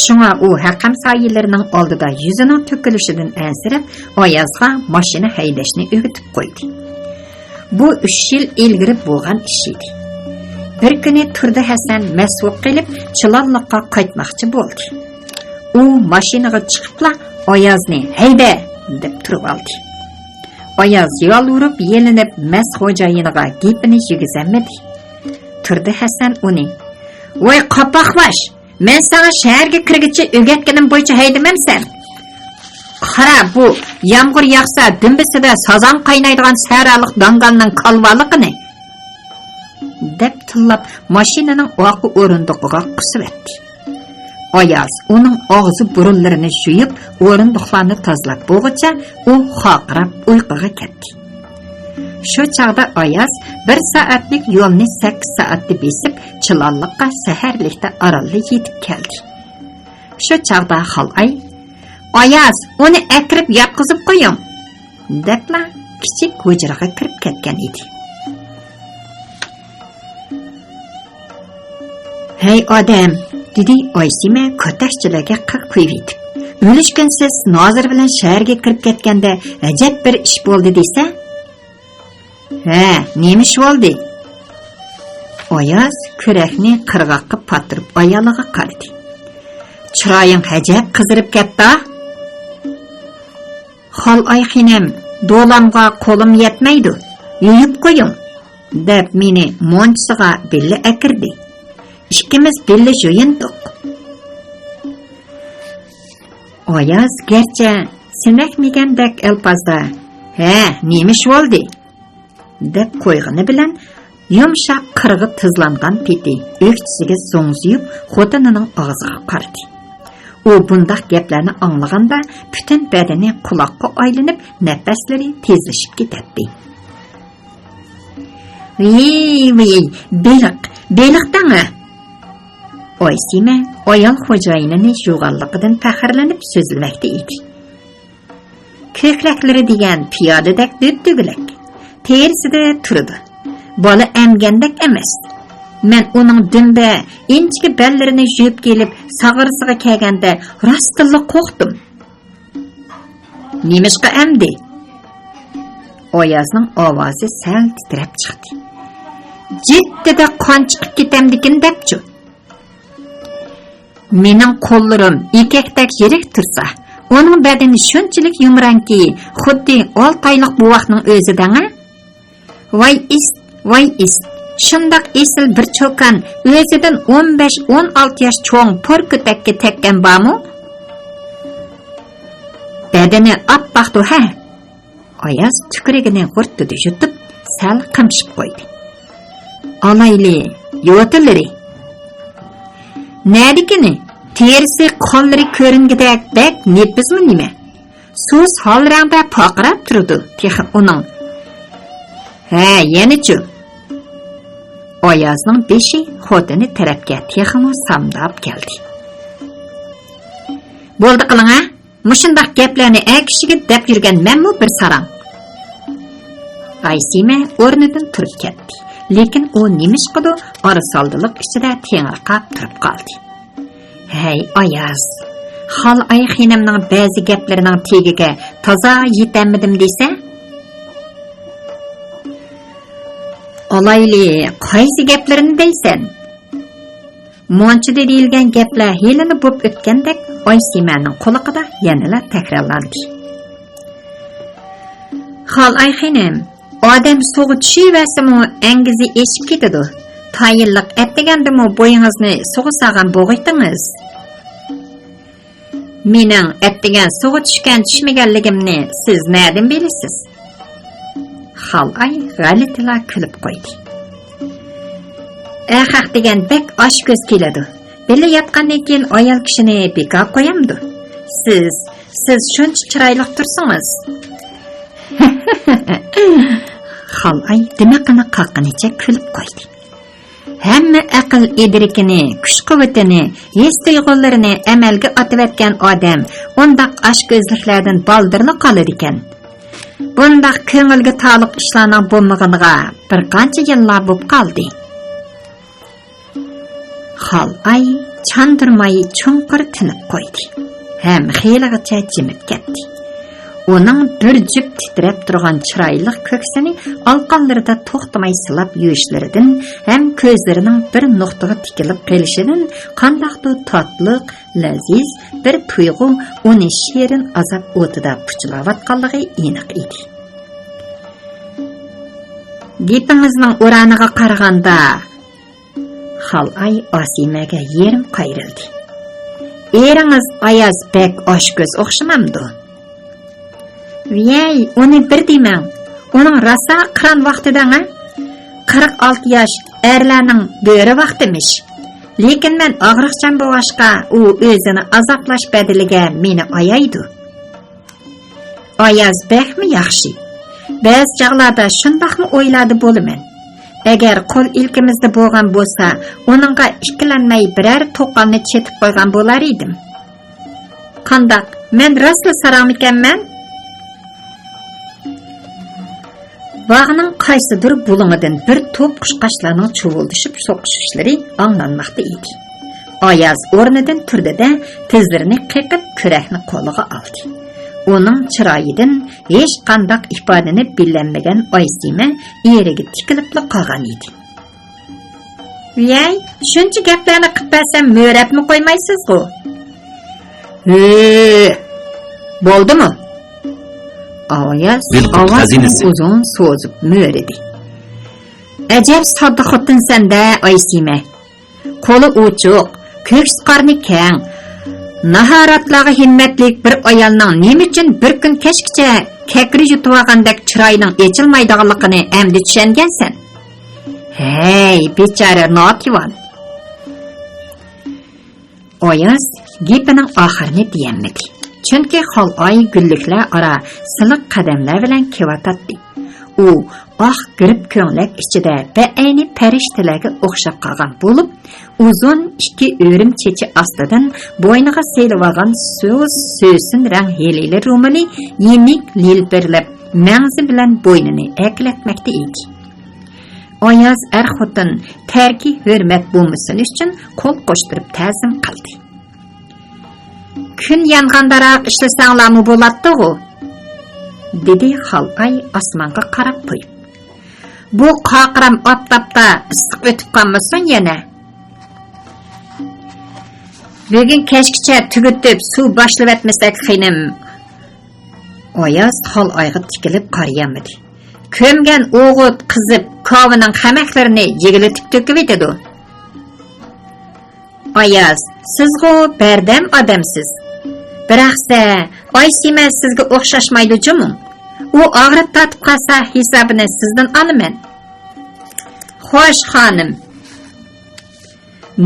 شۇڭا ئۇ ھەقەم سايىلىرىنىڭ ئالدىدا يۈزىنىڭ تۆكۈلۈشىدىن ئەنسىرەپ، ئايازغا ماشىنا ھەيدەشنى ئۆگىتىپ قويدى. بۇ ئۈچ يىل ئىلگىرى بولغان ئىش ئىدى. بىر كۈنى تۇردى ھەسەن مەست بولۇپ قېلىپ، چىلانلىققا قايتماقچى بولدى. ئۇ ماشىنىغا چىقىپلا، «ئايازنى ھەيدە!» دەپ تۇرۇۋالدى. ئاياز يالۋۇرۇپ، يېلىنىپ، مەست خوجايىنىغا گېپىنى يېگۈزەلمىدى. تۇردى ھەسەن ئۇنى، «ۋاي قاپاقباش! مەن ساڭا شەھەرگە كىرگۈچە ئۆگەتكىنىم بويىچە ھەيدىمەمسەن؟ قارا، بۇ يامغۇر ياغسا دۈمبىسىدە سازاڭ قاينايدىغان سەھرالىق داڭگالنىڭ كالۋالىقىنى!» دەپ تىللاپ، ماشىنىنىڭ ئارقا ئورۇندۇقىغا قۇسۇۋەتتى. ئاياز ئۇنىڭ ئاغزى بۇرۇنلىرىنى يۇيۇپ، ئورۇندۇقلارنى تازىلاپ بولغۇچە، ئۇ خارقىراپ ئۇيقۇغا كەتتى. شۇ چاغدا ئاياز بىر سائەتلىك يولنى سەككىز سائەتتە بېسىپ، چىلانلىققا سەھەرلىكتە ئارانلا يېتىپ كەلدى. شۇ چاغدا خالئاي، «ئاياز، ئۇنى ئەكىرىپ ياتقۇزۇپ قويۇڭ!» دەپلا كىچىك ھۇجرىغا كىرىپ كەتكەن ئىدى. «ھەي ئادەم، دېدى ئايسىمە كۆتەكچىلەرگە قىر قويۇۋېتىپ. ئۆلۈشكۈنسىز نازىر بىلەن شەھەرگە كىرىپ كەتكەندە ئەجەب بىر ئىش بولدى دېسە. ھە، نېمە ئىش بولدى؟ ئاياز كۆرەكنى قىرغاققا پاتتۇرۇپ ئايالىغا قارىدى. چىرايىڭ ئەجەب قىزىرىپ كەتتى. خالئاي خېنىم، دولامغا قولۇم يەتمەيدۇ، يۇيۇپ قويۇڭ، دەپ مېنى مونچىسىغا بىللە ئەكىردى. ئىككىمىز بىللە يۇيۇندۇق. ئاياز گەرچە سېنەكمىگەندەك ئەلپازدا، ھە، نېمە ئىش بولدى؟ دەپ قويغىنى بىلەن، يۇمشاق قىرغا تىزلانغان پېتى ئۆكتىسىگە زوڭزىيىپ، خوتۇنىنىڭ ئاغزىغا قارىدى. ئۇ بۇنداق گەپلەرنى ئاڭلىغاندا، پۈتۈن بەدىنى قۇلاققا ئايلىنىپ، نەپەسلىرى تېزلىشىپ كېتەتتى. ۋىي، ۋىي، بېلىق، بېلىق دەڭە! ئايسىمە ئايال خوجايىنىنى يۇغانلىقىدىن پەخىرلىنىپ سۆزلىمەكتە ئىدى. كۆكرەكلىرى دېگەن پىيالىدەك دۆپدۆگىلەك. تېرىسىدە تۇرىدۇ. بالا ئەمگەندەك ئەمەس. مەن ئۇنىڭ دۈمبە، ئىنچىكە بەللىرىنى يۇيۇپ كېلىپ، ساغرىسىغا كەلگەندە راستتىنلا قورقتۇم. نېمىشقا ئەمدى؟ ئايازنىڭ ئاۋازى سەل تىترەپ چىقتى. جىددىدە قان چىقىپ كېتەمدىكىن دەپچۇ. مېنىڭ قوللىرىم ئېكەكتەك يىرىك تۇرسا، ئۇنىڭ بەدىنى شۇنچىلىك يۇمرانكى، خۇددى ئالتە ئايلىق بوۋاقنىڭ ئۆزى دەڭە. ۋاي ئىس، ۋاي ئىس، شۇنداق ئېسىل بىر چوكان ئۆزىدىن ئون بەش، ئون ئالتە ياش چوڭ پور كۆتەككە تەگكەن بارمۇ؟ بەدىنى ئاپئاقتۇ ھە. ئاياز تۈكرۈكىنى غۇرتتىدە يۇتۇپ، سەل قىمشىپ قويدى. ئالايلى، يوتىلىرى. نەدىكىنى؟ تېرىسى، قانلىرى كۆرۈنگۈدەك بەك نېپىزمۇ نېمە؟ سۇس ھال رەڭدە پارقىراپ تۇرىدۇ تېخى ئۇنىڭ. ھە، يەنىچۇ؟ ئايازنىڭ بېشى خوتۇنى تەرەپكە تېخىمۇ سامداپ كەلدى. بولدى قىلىڭە. مۇشۇنداق گەپلەرنى ئەر كىشىگە دەپ يۈرگەن مەنمۇ بىر ساراڭ. ئايسىمە ئورنىدىن تۇرۇپ كەتتى، لېكىن ئۇ نېمىشقىدۇ ئارىسالدىلىق ئىچىدە تېڭىرقاپ تۇرۇپ قالدى. ھەي ئاياز، خالئاي خېنىمنىڭ بەزى گەپلىرىنىڭ تېگىگە تازا يېتەلمىدىم دېسە. ئالايلى، قايسى گەپلىرىنى دەيسەن؟ مونچىدا دېيىلگەن گەپلەر ھېلىلا بوپ ئۆتكەندەك ئايسىمەنىڭ قۇلىقىدا يەنىلا تەكرارلاندى. خالئاي خېنىم، ئادەم سۇغا چۈشۈۋەرسىمۇ ئەڭگۈزى ئېشىپ كېتىدۇ. تايىنلىق ئەتىگەندىمۇ بويىڭىزنى سۇغا سالغان بوغۇيتىڭىز. مېنىڭ ئەتىگەن سۇغا چۈشكەن چۈشمىگەنلىكىمنى سىز نەدىن بىلىسىز؟ خالئاي غەلىتىلا كۈلۈپ قويدى. ئەخەق دېگەن بەك ئاچكۆز كېلىدۇ. بىللە ياتقاندىن كېيىن ئايال كىشىنى بىكار قويامدۇ؟ سىز، سىز شۇنچە چىرايلىق تۇرسىڭىز. خالئاي دىمىقىنى قاققىنىچە كۈلۈپ قويدى. ھەممە ئەقىل ئىدرىكىنى، كۈچ-قۇۋۋىتىنى، ھېس-تۇيغۇلىرىنى ئەمەلگە ئاتىۋەتكەن ئادەم ئۇنداق ئاچكۆزلۈكلەردىن بالدۇرلا قالىدىكەن. بۇنداق كۆڭۈلگە تالىق ئىشلارنىڭ بولمىغىنىغا بىر قانچە يىللار بولۇپ قالدى. خالئاي چاندۇرماي چوڭقۇر تىنىپ قويدى ھەم خېلىغىچە جىمىپ كەتتى. ئۇنىڭ بىر جۈپ تىترەپ تۇرغان چىرايلىق كۆكسىنى ئالىقانلىرىدا توختىماي سىلاپ يۈرۈشلىرىدىن ھەم كۆزلىرىنىڭ بىر نۇقتىغا تىكىلىپ قېلىشىدىن قانداقتۇر تاتلىق، لەزىز بىر تۇيغۇ ئۇنى شېرىن ئازاب ئوتىدا پۇچىلاۋاتقانلىقى ئېنىق ئىدى. گېپىڭىزنىڭ ئۇرانىغا قارىغاندا، خالئاي ئاسىمەگە يېرىم قايرىلدى. ئېرىڭىز ئاياز بەك ئاچكۆز ئوخشىمامدۇ؟ ۋىيەي، ئۇنى بىر دېمەڭ. ئۇنىڭ راسا قىران ۋاقتى دەڭە. قىرىق ئالتە ياش ئەرلەرنىڭ بۆرە ۋاقتىمىش. لېكىن مەن ئاغرىقچان بولغاچقا، ئۇ ئۆزىنى ئازابلاش بەدىلىگە مېنى ئايايدۇ. ئاياز بەكمۇ ياخشى. بەزى چاغلاردا شۇنداقمۇ ئويلاردا بولىمەن. ئەگەر قول ئىلكىمىزدە بولغان بولسا، ئۇنىڭغا ئىككىلەنمەي بىرەر توقالنى چېتىپ قويغان بولار ئىدىم. قانداق، مەن راستلا ساراڭمىكەنمەن؟ باغنىڭ قايسىدۇر بۇلۇڭىدىن بىر توپ قۇشقاچلارنىڭ چۇۋۇلدىشىپ سوقۇشۇشلىرى ئاڭلانماقتا ئىدى. ئاياز ئورنىدىن تۇردى-دە، تىزلىرىنى قېقىپ، كۈرەكنى قولىغا ئالدى. ئۇنىڭ چىرايىدىن ھېچقانداق ئىپادىنى بىلەلمىگەن ئايسىمە ئېرىگە تىكىلىپلا قالغان ئىدى. ۋىيەي، شۇنچە گەپلەرنى قىلىپ بەرسەم، مۆرەپمۇ قويمايسىزغۇ؟ ھۆ، بولدىمۇ؟ ئاياز ئاۋازىنى ئۇزۇن سوزۇپ مۆرىدى. ئەجەب ساددا خوتۇنسەن-دە، ئايسىمە. قولى ئوچۇق، كۆكسى قارنى كەڭ، ناھاراتلارغا ھىممەتلىك بىر ئايالنىڭ نېمە ئۈچۈن بىر كۈن كەچكىچە كەكرى يۇتۇۋالغاندەك چىرايىنىڭ ئېچىلمايدىغانلىقىنى ئەمدى چۈشەنگەنسەن؟ ھەي، بىچارە ناتىۋان! ئاياز گېپىنىڭ ئاخىرىنى دېيەلمىدى. چۈنكى خالئاي گۈللۈكلەر ئارا سىلىق قەدەملەر بىلەن كېلىۋاتاتتى. ئۇ ئاق گىرىپ كۆڭلەك ئىچىدە بەئەينى پەرىشتىلەرگە ئوخشاپ قالغان بولۇپ، ئۇزۇن ئىككى ئۆرۈم چېچى ئاستىدىن بوينىغا سېلىۋالغان سۇس سۆسۈن رەڭ ھېلىلە رومىلى يېنىك يېلپىرلاپ، مەڭزى بىلەن بوينىنى ئەركىلەتمەكتە ئىدى. ئاياز ئەر-خوتۇن تەركى ھۆرمەت بولمىسۇن ئۈچۈن قول قوشتۇرۇپ تەزىم قىلدى. كۈن يانغاندىراق ئىشلىسەڭلارمۇ بولاتتىغۇ؟ دېدى خالئاي ئاسمانغا قاراپ قويۇپ. بۇ قاقىرام ئاپتاپتا ئىسسىق ئۆتۈپ قالمىسۇن يەنە. بۈگۈن كەچكىچە تۈگىتىپ سۇ باشلىۋەتمىسەك خېنىم. ئاياز خالئايغا تىكىلىپ قارىيالمىدى. كۆمگەن ئوغۇت قىزىپ، كاۋىنىڭ خەمەكلىرىنى يېگىلىتىپ تۆكۈۋېتىدۇ. ئاياز، سىزغۇ بەردەم ئادەمسىز. بىراقسە، ئايسىمە سىزگە ئوخشاشمايدۇ جۇمۇ. ئۇ ئاغرىپ تارتىپ قالسا، ھېسابىنى سىزدىن ئالىمەن. خوش، خانىم.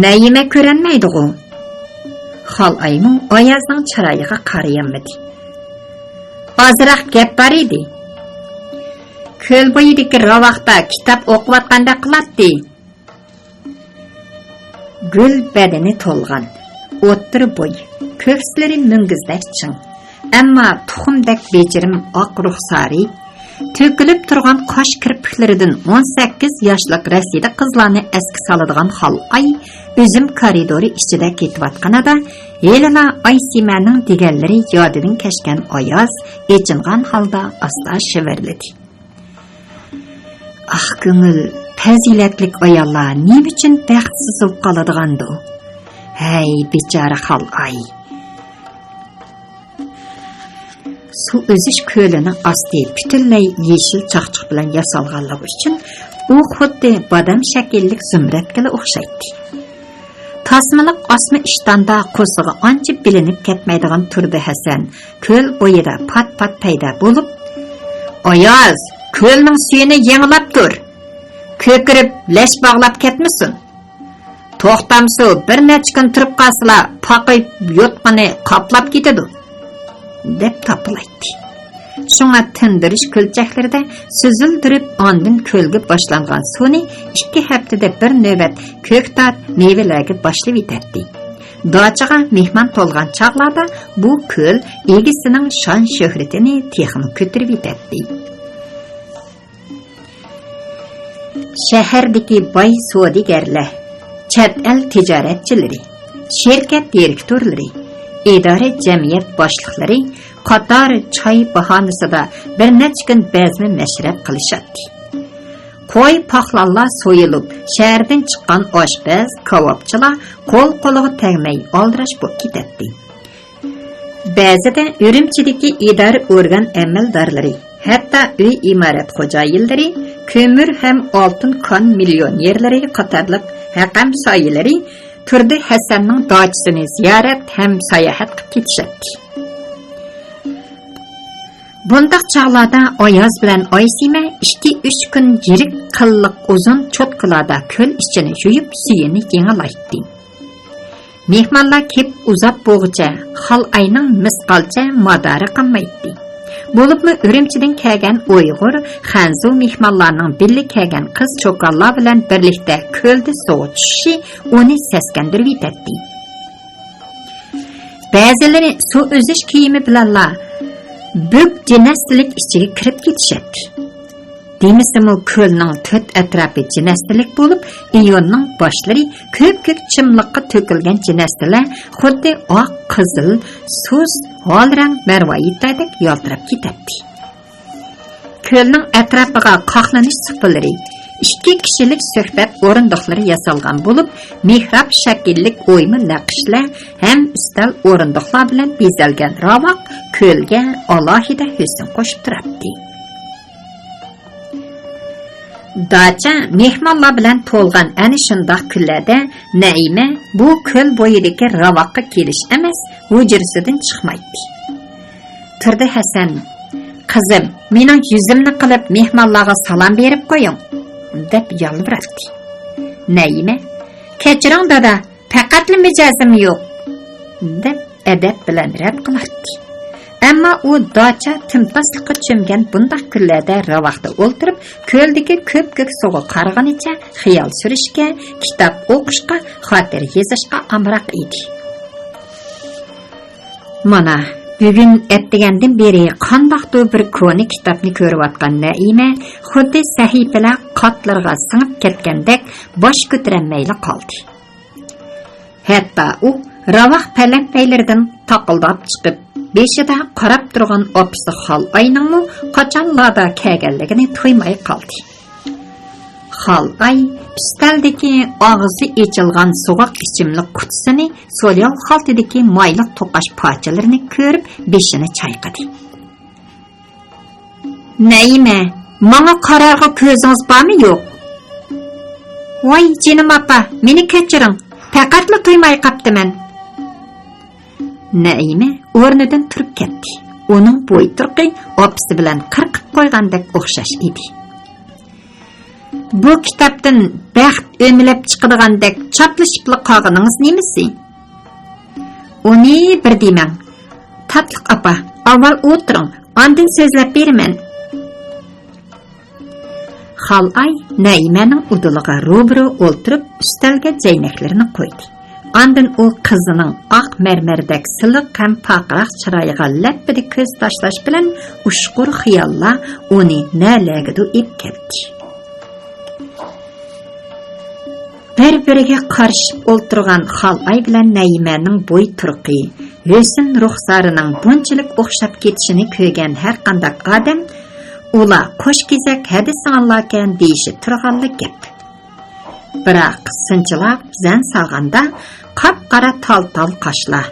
نەيىمە كۆرەلمەيدىغۇ؟ خالئايمۇ ئايازنىڭ چىرايىغا قارىيالمىدى. ئازراق گەپ بار ئىدى. كۆل بويىدىكى راۋاقتا كىتاب ئوقۇۋاتقاندەك قىلاتتى. گۈل بەدىنى تولغان، ئوتتۇرا بوي، كۆكسلىرى مۈڭگۈزدەك چىڭ، ئەمما تۇخۇمدەك بېجىرىم ئاق رۇخسارى، تۆكۈلۈپ تۇرغان قاش كىرپىكلىرىدىن ئون سەككىز ياشلىق رەسىدە قىزلارنى ئەسكە سالىدىغان خالئاي ئۈزۈم كارىدورى ئىچىدە كېتىۋاتقىنىدا، ھېلىلا ئايسىمەنىڭ دېگەنلىرى يادىدىن كەچكەن ئاياز ئېچىنغان ھالدا ئاستا شىۋىرلىدى. ئاق كۆڭۈل، پەزىلەتلىك ئاياللار نېمە ئۈچۈن بەختسىز بولۇپ قالىدىغاندۇ؟ ھەي، بىچارە خالئاي! سۇ ئۈزۈش كۆلىنىڭ ئاستى پۈتۈنلەي يېشىل چاقچۇق بىلەن ياسالغانلىقى ئۈچۈن، ئۇ خۇددى بادام شەكىللىك زۇمرەتكىلا ئوخشايتتى. تاسمىلىق ئاسما ئىشتاندا قورسىقى ئانچە بىلىنىپ كەتمەيدىغان تۇردى ھەسەن كۆل بويىدا پات-پات پەيدا بولۇپ، «ئاياز، كۆلنىڭ سۈيىنى يېڭىلاپ تۇر! كۆكىرىپ لەش باغلاپ كەتمىسۇن! توختامسۇ، بىر نەچچە كۈن تۇرۇپ قالسىلا، پاقىيىپ يوتقىنى قاپلاپ كېتىدۇ!» دەپ تاپىلايتتى. شۇڭا تىندۇرۇش كۆلچەكلىرىدە سۈزۈلدۈرۈپ، ئاندىن كۆلگە باشلانغان سۇنى ئىككى ھەپتىدە بىر نۆۋەت كۆكتات، مېۋىلەرگە باشلىۋېتەتتى. داچىغا مېھمان تولغان چاغلاردا بۇ كۆل ئىگىسىنىڭ شان-شۆھرىتىنى تېخىمۇ كۆتۈرۈۋېتەتتى. شەھەردىكى باي سودىگەرلەر، چەت ئەل تىجارەتچىلىرى، شىركەت دىرېكتورلىرى، ئىدارە جەمئىيەت باشلىقلىرى قاتار چاي باھانىسىدا بىر نەچچە كۈن بەزمە مەشرەپ قىلىشاتتى. قوي، پاقلانلار سويۇلۇپ، شەھەردىن چىققان ئاشپەز، كاۋاپچىلار قول-قولىغا تەگمەي ئالدىراش بولۇپ كېتەتتى. بەزىدە ئۈرۈمچىدىكى ئىدارە ئورگان ئەمەلدارلىرى، ھەتتا ئۆي ئىمارەت خوجايىنلىرى، كۆمۈر ھەم ئالتۇن كان مىليونېرلىرى قاتارلىق ھەقەم سايىلىرى تۇردى ھەسەننىڭ داچىسىنى زىيارەت ھەم ساياھەت قىلىپ كېتىشەتتى. بۇنداق چاغلاردا ئاياز بىلەن ئايسىمە ئىككى-ئۈچ كۈن يىرىك قىللىق ئۇزۇن چوتكىلاردا كۆل ئىچىنى يۇيۇپ، سۈيىنى يېڭىلايتتى. مېھمانلار كېلىپ ئۇزاپ بولغۇچە خالئاينىڭ مىسقالچە مادارى قانمايتتى. بولۇپمۇ ئۈرۈمچىدىن كەلگەن ئۇيغۇر، خەنزۇ مېھمانلارنىڭ بىللە كەلگەن قىز چوكانلار بىلەن بىرلىكتە كۆلدە سۇغا چۈشۈشى ئۇنى سەسكەندۈرۈۋېتەتتى. بەزىلىرى سۇ ئۈزۈش كىيىمى بىلەنلا بۈك جىنەستىلىك ئىچىگە كىرىپ كېتىشەتتى. دېمىسىمۇ، كۆلنىڭ تۆت ئەتراپى جىنەستىلىك بولۇپ، ئىيۇننىڭ باشلىرى كۆپكۆك چىملىققا تۆكۈلگەن جىنەستىلەر خۇددى ئاق، قىزىل، سۇس ھال رەڭ مەرۋايىتلەردەك يالتىراپ كېتەتتى. كۆلنىڭ ئەتراپىغا قاقلىنىش سۇپىلىرى، ئىككى كىشىلىك سۆھبەت ئورۇندۇقلىرى ياسالغان بولۇپ، مېھراب شەكىللىك ئويما نەقىشلەر ھەم ئۈستەل ئورۇندۇقلار بىلەن بېزەلگەن راۋاق كۆلگە ئالاھىدە ھۆسن قوشۇپ تۇراتتى. داچا مېھمانلار بىلەن تولغان ئەنە شۇنداق كۈنلەردە نەئىمە بۇ كۆل بويىدىكى راۋاققا كېلىش ئەمەس، ھۇجرىسىدىن چىقمايتتى. تۇردى ھەسەن، «قىزىم، مېنىڭ يۈزۈمنى قىلىپ، مېھمانلارغا سالام بېرىپ قويۇڭ» دەپ يالۋۇراتتى. نەئىمە، «كەچۈرۈڭ دادا، پەقەتلا مىجەزىم يوق» دەپ ئەدەپ بىلەن رەت قىلاتتى. ئەمما ئۇ داچا تىمتاسلىققا چۆمگەن بۇنداق كۈنلەردە راۋاقتا ئولتۇرۇپ، كۆلدىكى كۆپكۆك سۇغا قارىغىنىچە خىيال سۈرۈشكە، كىتاب ئوقۇشقا، خاتىرە يېزىشقا ئامراق ئىدى. مانا، بۈگۈن ئەتىگەندىن بېرى قانداقتۇر بىر كونا كىتابنى كۆرۈۋاتقان نەئىمە خۇددى سەھىپىلەر قاتلىرىغا سىڭىپ كەتكەندەك باش كۆتۈرەلمەيلا قالدى. ھەتتا ئۇ راۋاق پەلەمپەيلىرىدىن تاقىلداپ چىقىپ، بېشىدا قاراپ تۇرغان ئاپىسى خالئاينىڭمۇ قاچانلاردا كەلگەنلىكىنى تۇيماي قالدى. خالئاي ئۈستەلدىكى ئاغزى ئېچىلغان سوغۇق ئىچىملىك قۇتىسىنى، سولياۋ خالتىدىكى مايلىق توقاچ پارچىلىرىنى كۆرۈپ بېشىنى چايقىدى. نەئىمە، ماڭا قارارغا كۆزىڭىز بارمۇ يوق؟ ۋاي جېنىم ئاپا، مېنى كەچۈرۈڭ، پەقەتلا تۇيماي قاپتىمەن. نەئىمە ئورنىدىن تۇرۇپ كەتتى. ئۇنىڭ بوي تۇرقى ئاپىسى بىلەن قىرقىپ قويغاندەك ئوخشاش ئىدى. بۇ كىتابتىن بەخت ئۆمىلەپ چىقىدىغاندەك چاپلىشىپلا قالغىنىڭىز نېمىسى؟ ئۇنى بىر دېمەڭ. تاتلىق ئاپا، ئاۋۋال ئولتۇرۇڭ، ئاندىن سۆزلەپ بېرىمەن. خالئاي نەئىمەنىڭ ئۇدۇلىغا روبىرو ئولتۇرۇپ، ئۈستەلگە جەينەكلىرىنى قويدى. ئاندىن ئۇ قىزىنىڭ ئاق مەرمەردەك سىلىق ھەم پارقىراق چىرايىغا لەپپىدە كۆز تاشلاش بىلەن ئۇچقۇر خىياللار ئۇنى نەلەرگىدۇر ئېلىپ كەتتى. بىر-بىرىگە قارىشىپ ئولتۇرغان خالئاي بىلەن نەئىمەنىڭ بوي تۇرقى، ھۆسن رۇخسارىنىڭ بۇنچىلىك ئوخشاپ كېتىشىنى كۆرگەن ھەرقانداق ئادەم، «ئۇلار قوش كېزەك ھەدە سىڭىللاركەن» دېيىشى تۇرغانلا گەپ. بىراق سىنچىلاپ زەن سالغاندا، قاپقارا تال-تال قاشلار،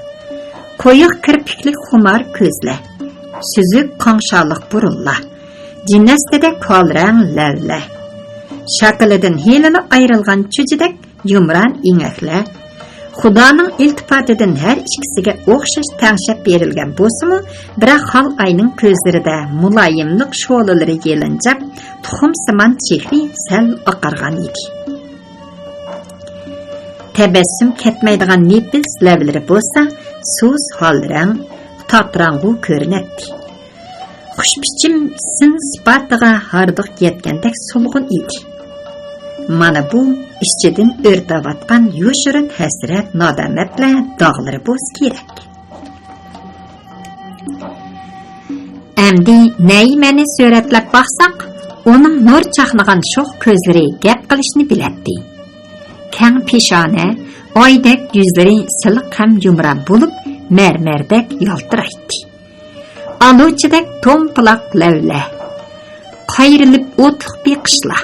قويۇق كىرپىكلىك خۇمار كۆزلەر، سۈزۈك قاڭشارلىق بۇرۇنلار، جىنەستىدەك كالرەڭ لەۋلەر، شاكىلىدىن ھېلىلا ئايرىلغان چۈجىدەك يۇمران ئېڭەكلەر، خۇدانىڭ ئىلتىپاتىدىن ھەر ئىككىسىگە ئوخشاش تەڭشەپ بېرىلگەن بولسىمۇ، بىراق خالئاينىڭ كۆزلىرىدە مۇلايىملىق شولىلىرى يېلىنجاپ، تۇخۇمسىمان چېھرى سەل ئاقارغان ئىدى. تەبەسسۇم كەتمەيدىغان نېپىز لەۋلىرى بولسا سۇس ھال رەڭ، تاتراڭغۇ كۆرۈنەتتى. خۇشبىچىم سىن سىپاتىغا ھاردۇق يەتكەندەك سولغۇن ئىدى. مانا بۇ ئىچىدىن ئۆرتەۋاتقان يوشۇرۇن ھەسرەت، نادامەتلەر داغلىرى بولسا كېرەك. ئەمدى نەيىمەنى سۈرەتلەپ باقساق، ئۇنىڭ نۇر چاقنىغان شوخ كۆزلىرى گەپ قىلىشنى بىلەتتى. كەڭ پېشانە، ئايدەك يۈزلىرى سىلىق ھەم يۇمران بولۇپ، مەرمەردەك يالتىرايتتى. ئالۇچىدەك تومپىلاق لەۋلەر، قايرىلىپ ئوتلۇق بېقىشلار،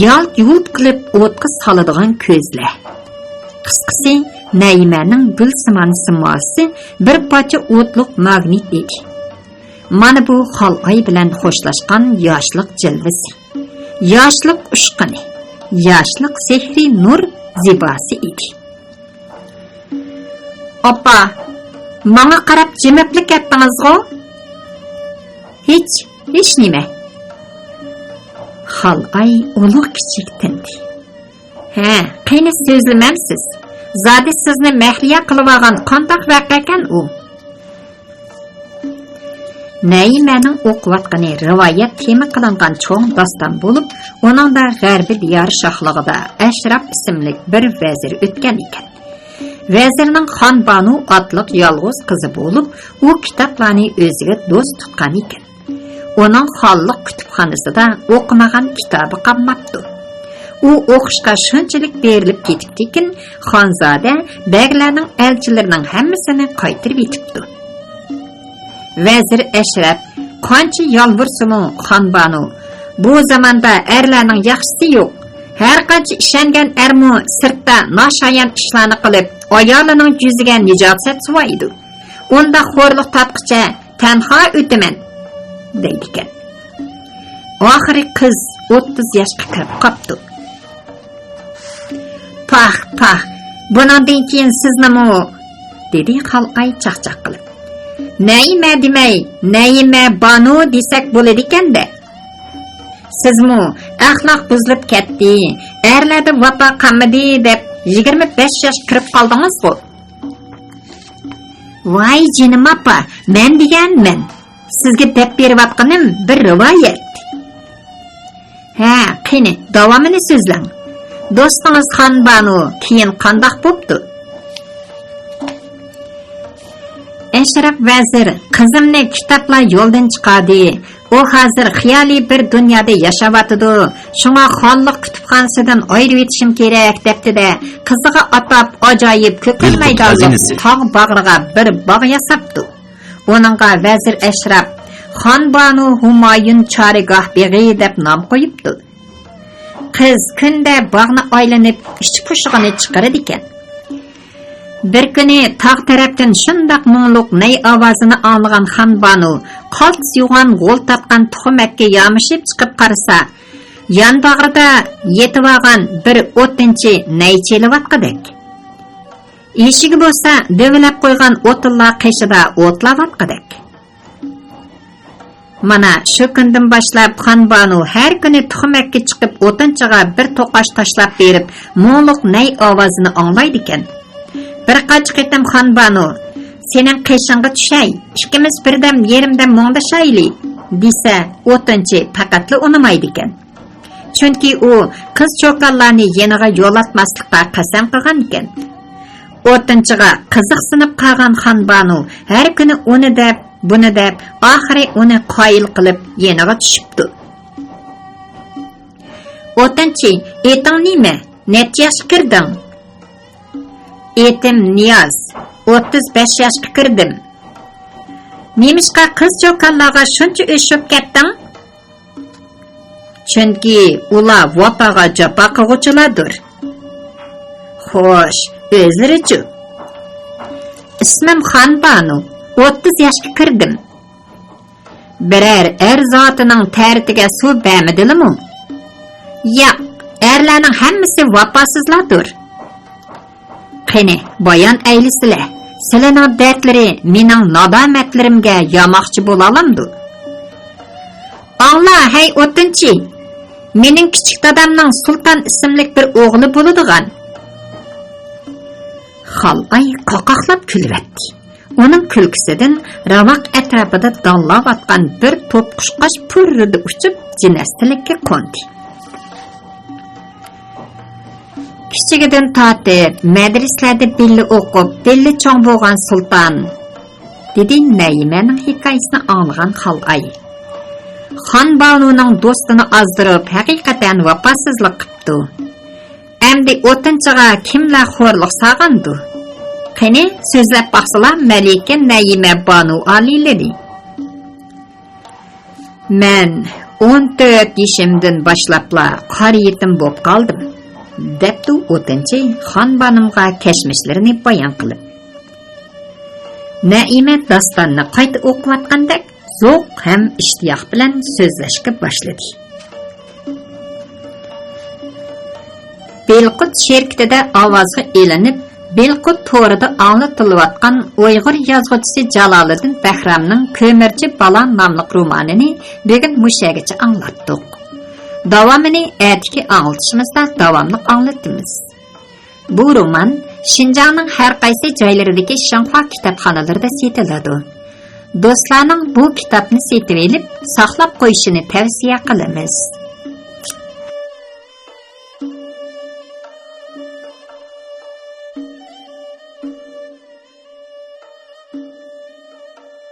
يالت-يۇلت قىلىپ ئوتقا سالىدىغان كۆزلەر. قىسقىسى، نەيىمەنىڭ گۈلسىمان سىماسى بىر پارچە ئوتلۇق ماگنىت ئىدى. مانا بۇ خالئاي بىلەن خوشلاشقان ياشلىق جىلۋىسى، ياشلىق ئۇچقۇنى، ياشلىق سېھرىي نۇر زىباسى ئىدى. ئاپا، ماڭا قاراپ جىمىپلا كەتتىڭىزغۇ؟ ھېچ، ھېچنېمە. خالئاي ئۇلۇغ كىچىك تىندى. ھە، قېنى سۆزلىمەمسىز؟ زادى سىزنى مەھلىيا قىلىۋالغان قانداق ۋەقەكەن ئۇ؟ نەيىمەنىڭ ئوقۇۋاتقىنى رىۋايەت تېما قىلىنغان چوڭ داستان بولۇپ، ئۇنىڭدا غەربىي دىيار شاھلىقىدا ئەشراپ ئىسىملىك بىر ۋەزىر ئۆتكەن ئىكەن. ۋەزىرنىڭ خان بانۇ ئاتلىق يالغۇز قىزى بولۇپ، ئۇ كىتابلارنى ئۆزىگە دوست تۇتقان ئىكەن. ئۇنىڭ خانلىق كۇتۇپخانىسىدا ئوقۇمىغان كىتابى قالماپتۇ. ئۇ ئوقۇشقا شۇنچىلىك بېرىلىپ كېتىپتىكىن، خانزادە بەگلەرنىڭ ئەلچىلىرىنىڭ ھەممىسىنى قايتۇرۇۋېتىپتۇ. ۋەزىر ئەشرەپ قانچە يالۋۇرسىمۇ خانبانۇ، بۇ زاماندا ئەرلەرنىڭ ياخشىسى يوق. ھەرقانچە ئىشەنگەن ئەرمۇ سىرتتا ناشايان ئىشلارنى قىلىپ، ئايالىنىڭ يۈزىگە نىجاسەت سۇۋايدۇ. ئۇنداق خورلۇق تارتقۇچە تەنھا ئۆتىمەن، دەيدىكەن. ئاخىرى قىز ئوتتۇز ياشقا كىرىپ قاپتۇ. پاھ، پاھ، بۇنىڭدىن كېيىن سىزنىمۇ، دېدى خالئاي چاقچاق قىلىپ. نەيىمە دېمەي، نەيىمە بانۇ دېسەك بولىدىكەن-دە. سىزمۇ ئەخلاق بۇزۇلۇپ كەتتى، ئەرلەردە ۋاپا قالمىدى دەپ يىگىرمە بەش ياشقا كىرىپ قالدىڭىزغۇ. ۋاي جېنىم ئاپا، مەن دېگەن مەن. سىزگە دەپ بېرىۋاتقىنىم بىر رىۋايەت. ھە، قېنى، داۋامىنى سۆزلەڭ. دوستىڭىز خانبانۇ كېيىن قانداق بوپتۇ؟ ئەشرەپ ۋەزىر قىزىمنى كىتابلار يولدىن چىقاردى. ئۇ ھازىر خىيالىي بىر دۇنيادا ياشاۋاتىدۇ. شۇڭا خانلىق كۇتۇپخانىسىدىن ئايرىۋېتىشىم كېرەك دەپتىدە، قىزىغا ئاتاپ ئاجايىپ كۆكتە مەيدانلىق تاغ باغرىغا بىر باغ ياساپتۇ. ئۇنىڭغا ۋەزىر ئەشرەپ خانبانۇ ھۇمايۇن چارىگاھ بېغى دەپ نام قويۇپتۇ. قىز كۈندە باغنى ئايلىنىپ، ئىچ پۇشۇقىنى چىقىرىدىكەن. بىر كۈنى تاغ تەرەپتىن شۇنداق مۇڭلۇق نەي ئاۋازىنى ئاڭلىغان خانبانۇ قالتىس يوغان غول تارتقان تۇخۇمەككە يامىشىپ چىقىپ قارىسا، يان باغرىدا يېتىۋالغان بىر ئوتۇنچى نەي چېلىۋاتقۇدەك. ئېشىكى بولسا دۆۋىلەپ قويغان ئوتۇنلار قېشىدا ئوتلاۋاتقۇدەك. مانا شۇ كۈندىن باشلاپ خانبانۇ ھەر كۈنى تۇخۇمەككە چىقىپ ئوتۇنچىغا بىر توقاچ تاشلاپ بېرىپ، مۇڭلۇق نەي ئاۋازىنى ئاڭلايدىكەن. بىر قانچە قېتىم خانبانۇ، سېنىڭ قېشىڭغا چۈشەي، ئىككىمىز بىردەم يېرىمدەم مۇڭدىشايلى، دېسە، ئوتۇنچى پەقەتلا ئۇنىمايدىكەن. چۈنكى ئۇ قىز چوكانلارنى يېنىغا يولاتماسلىققا قەسەم قىلغانىكەن. ئوتۇنچىغا قىزىقسىنىپ قالغان خانبانۇ ھەر كۈنى ئۇنى دەپ، بۇنى دەپ، ئاخىرى ئۇنى قايىل قىلىپ يېنىغا چۈشۈپتۇ. ئوتۇنچى، ئېتىڭ نېمە؟ نەچچە ياشقا كىردىڭ؟ ئېتىم نىياز، ئوتتۇز بەش ياشقا كىردىم. نېمىشقا قىز چوكانلارغا شۇنچە ئۆچ بوپ كەتتىڭ؟ چۈنكى ئۇلار ۋاپاغا جاپا قىلغۇچىلاردۇر. خوش، ئۆزلىرىچۇ؟ ئىسمىم خانبانۇ، ئوتتۇز ياشقا كىردىم. بىرەر ئەر زاتىنىڭ تەرىتىگە سۇ بەرمىدىلىمۇ؟ ياق، ئەرلەرنىڭ ھەممىسى ۋاپاسىزلاردۇر. قېنى، بايان ئەيلىسىلە، سىلىنىڭ دەردلىرى مېنىڭ نادامەتلىرىمگە ياماقچى بولالامدۇ؟ ئاڭلا، ھەي ئوتۇنچى، مېنىڭ كىچىك دادامنىڭ سۇلتان ئىسىملىك بىر ئوغلى بولىدىغان. خالئاي قاقاقلاپ كۈلۈۋەتتى. ئۇنىڭ كۈلكىسىدىن راۋاق ئەتراپىدا داڭلاۋاتقان بىر توپ قۇشقاچ پۇررىدە ئۇچۇپ، جىنەستىلىككە قوندى. كىچىكىدىن تارتىپ مەدرىسىلەردە بىللە ئوقۇپ، بىللە چوڭ بولغان سۇلتان، دېدى نەيىمەنىڭ ھېكايىسىنى ئاڭلىغان خالئاي. خانبانۇنىڭ دوستىنى ئازدۇرۇپ، ھەقىقەتەن ۋاپاسىزلىق قىپتۇ. ئەمدى ئوتۇنچىغا كىملەر خورلۇق سالغاندۇ؟ قېنى، سۆزلەپ باقسىلا، مەلىكە نەيىمە بانۇ ئالىيلىرى. مەن ئون تۆت يېشىمدىن باشلاپلا قارا يېتىم بولۇپ قالدىم، دەپتۇ ئوتۇنچى خانبانۇمغا كەچمىشلىرىنى بايان قىلىپ. نەئىمە داستاننى قايتا ئوقۇۋاتقاندەك زوق ھەم ئىشتىياق بىلەن سۆزلەشكە باشلىدى. بىلقۇت شىركىتىدە ئاۋازغا ئېلىنىپ، بىلقۇت تورىدا ئاڭلىتىلىۋاتقان ئۇيغۇر يازغۇچىسى جالالىدىن بەھرامنىڭ كۆمۈرچى بالا ناملىق رومانىنى بۈگۈن مۇشۇ يەرگىچە ئاڭلاتتۇق. داۋامىنى ئەتىكى ئاڭلىتىشىمىزدا داۋاملىق ئاڭلىتىمىز. بۇ رومان شىنجاڭنىڭ ھەر قايسى جايلىرىدىكى شىنخۇا كىتابخانىلىرىدا سېتىلىدۇ. دوستلارنىڭ بۇ كىتابنى سېتىۋېلىپ ساقلاپ قويۇشىنى تەۋسىيە قىلىمىز.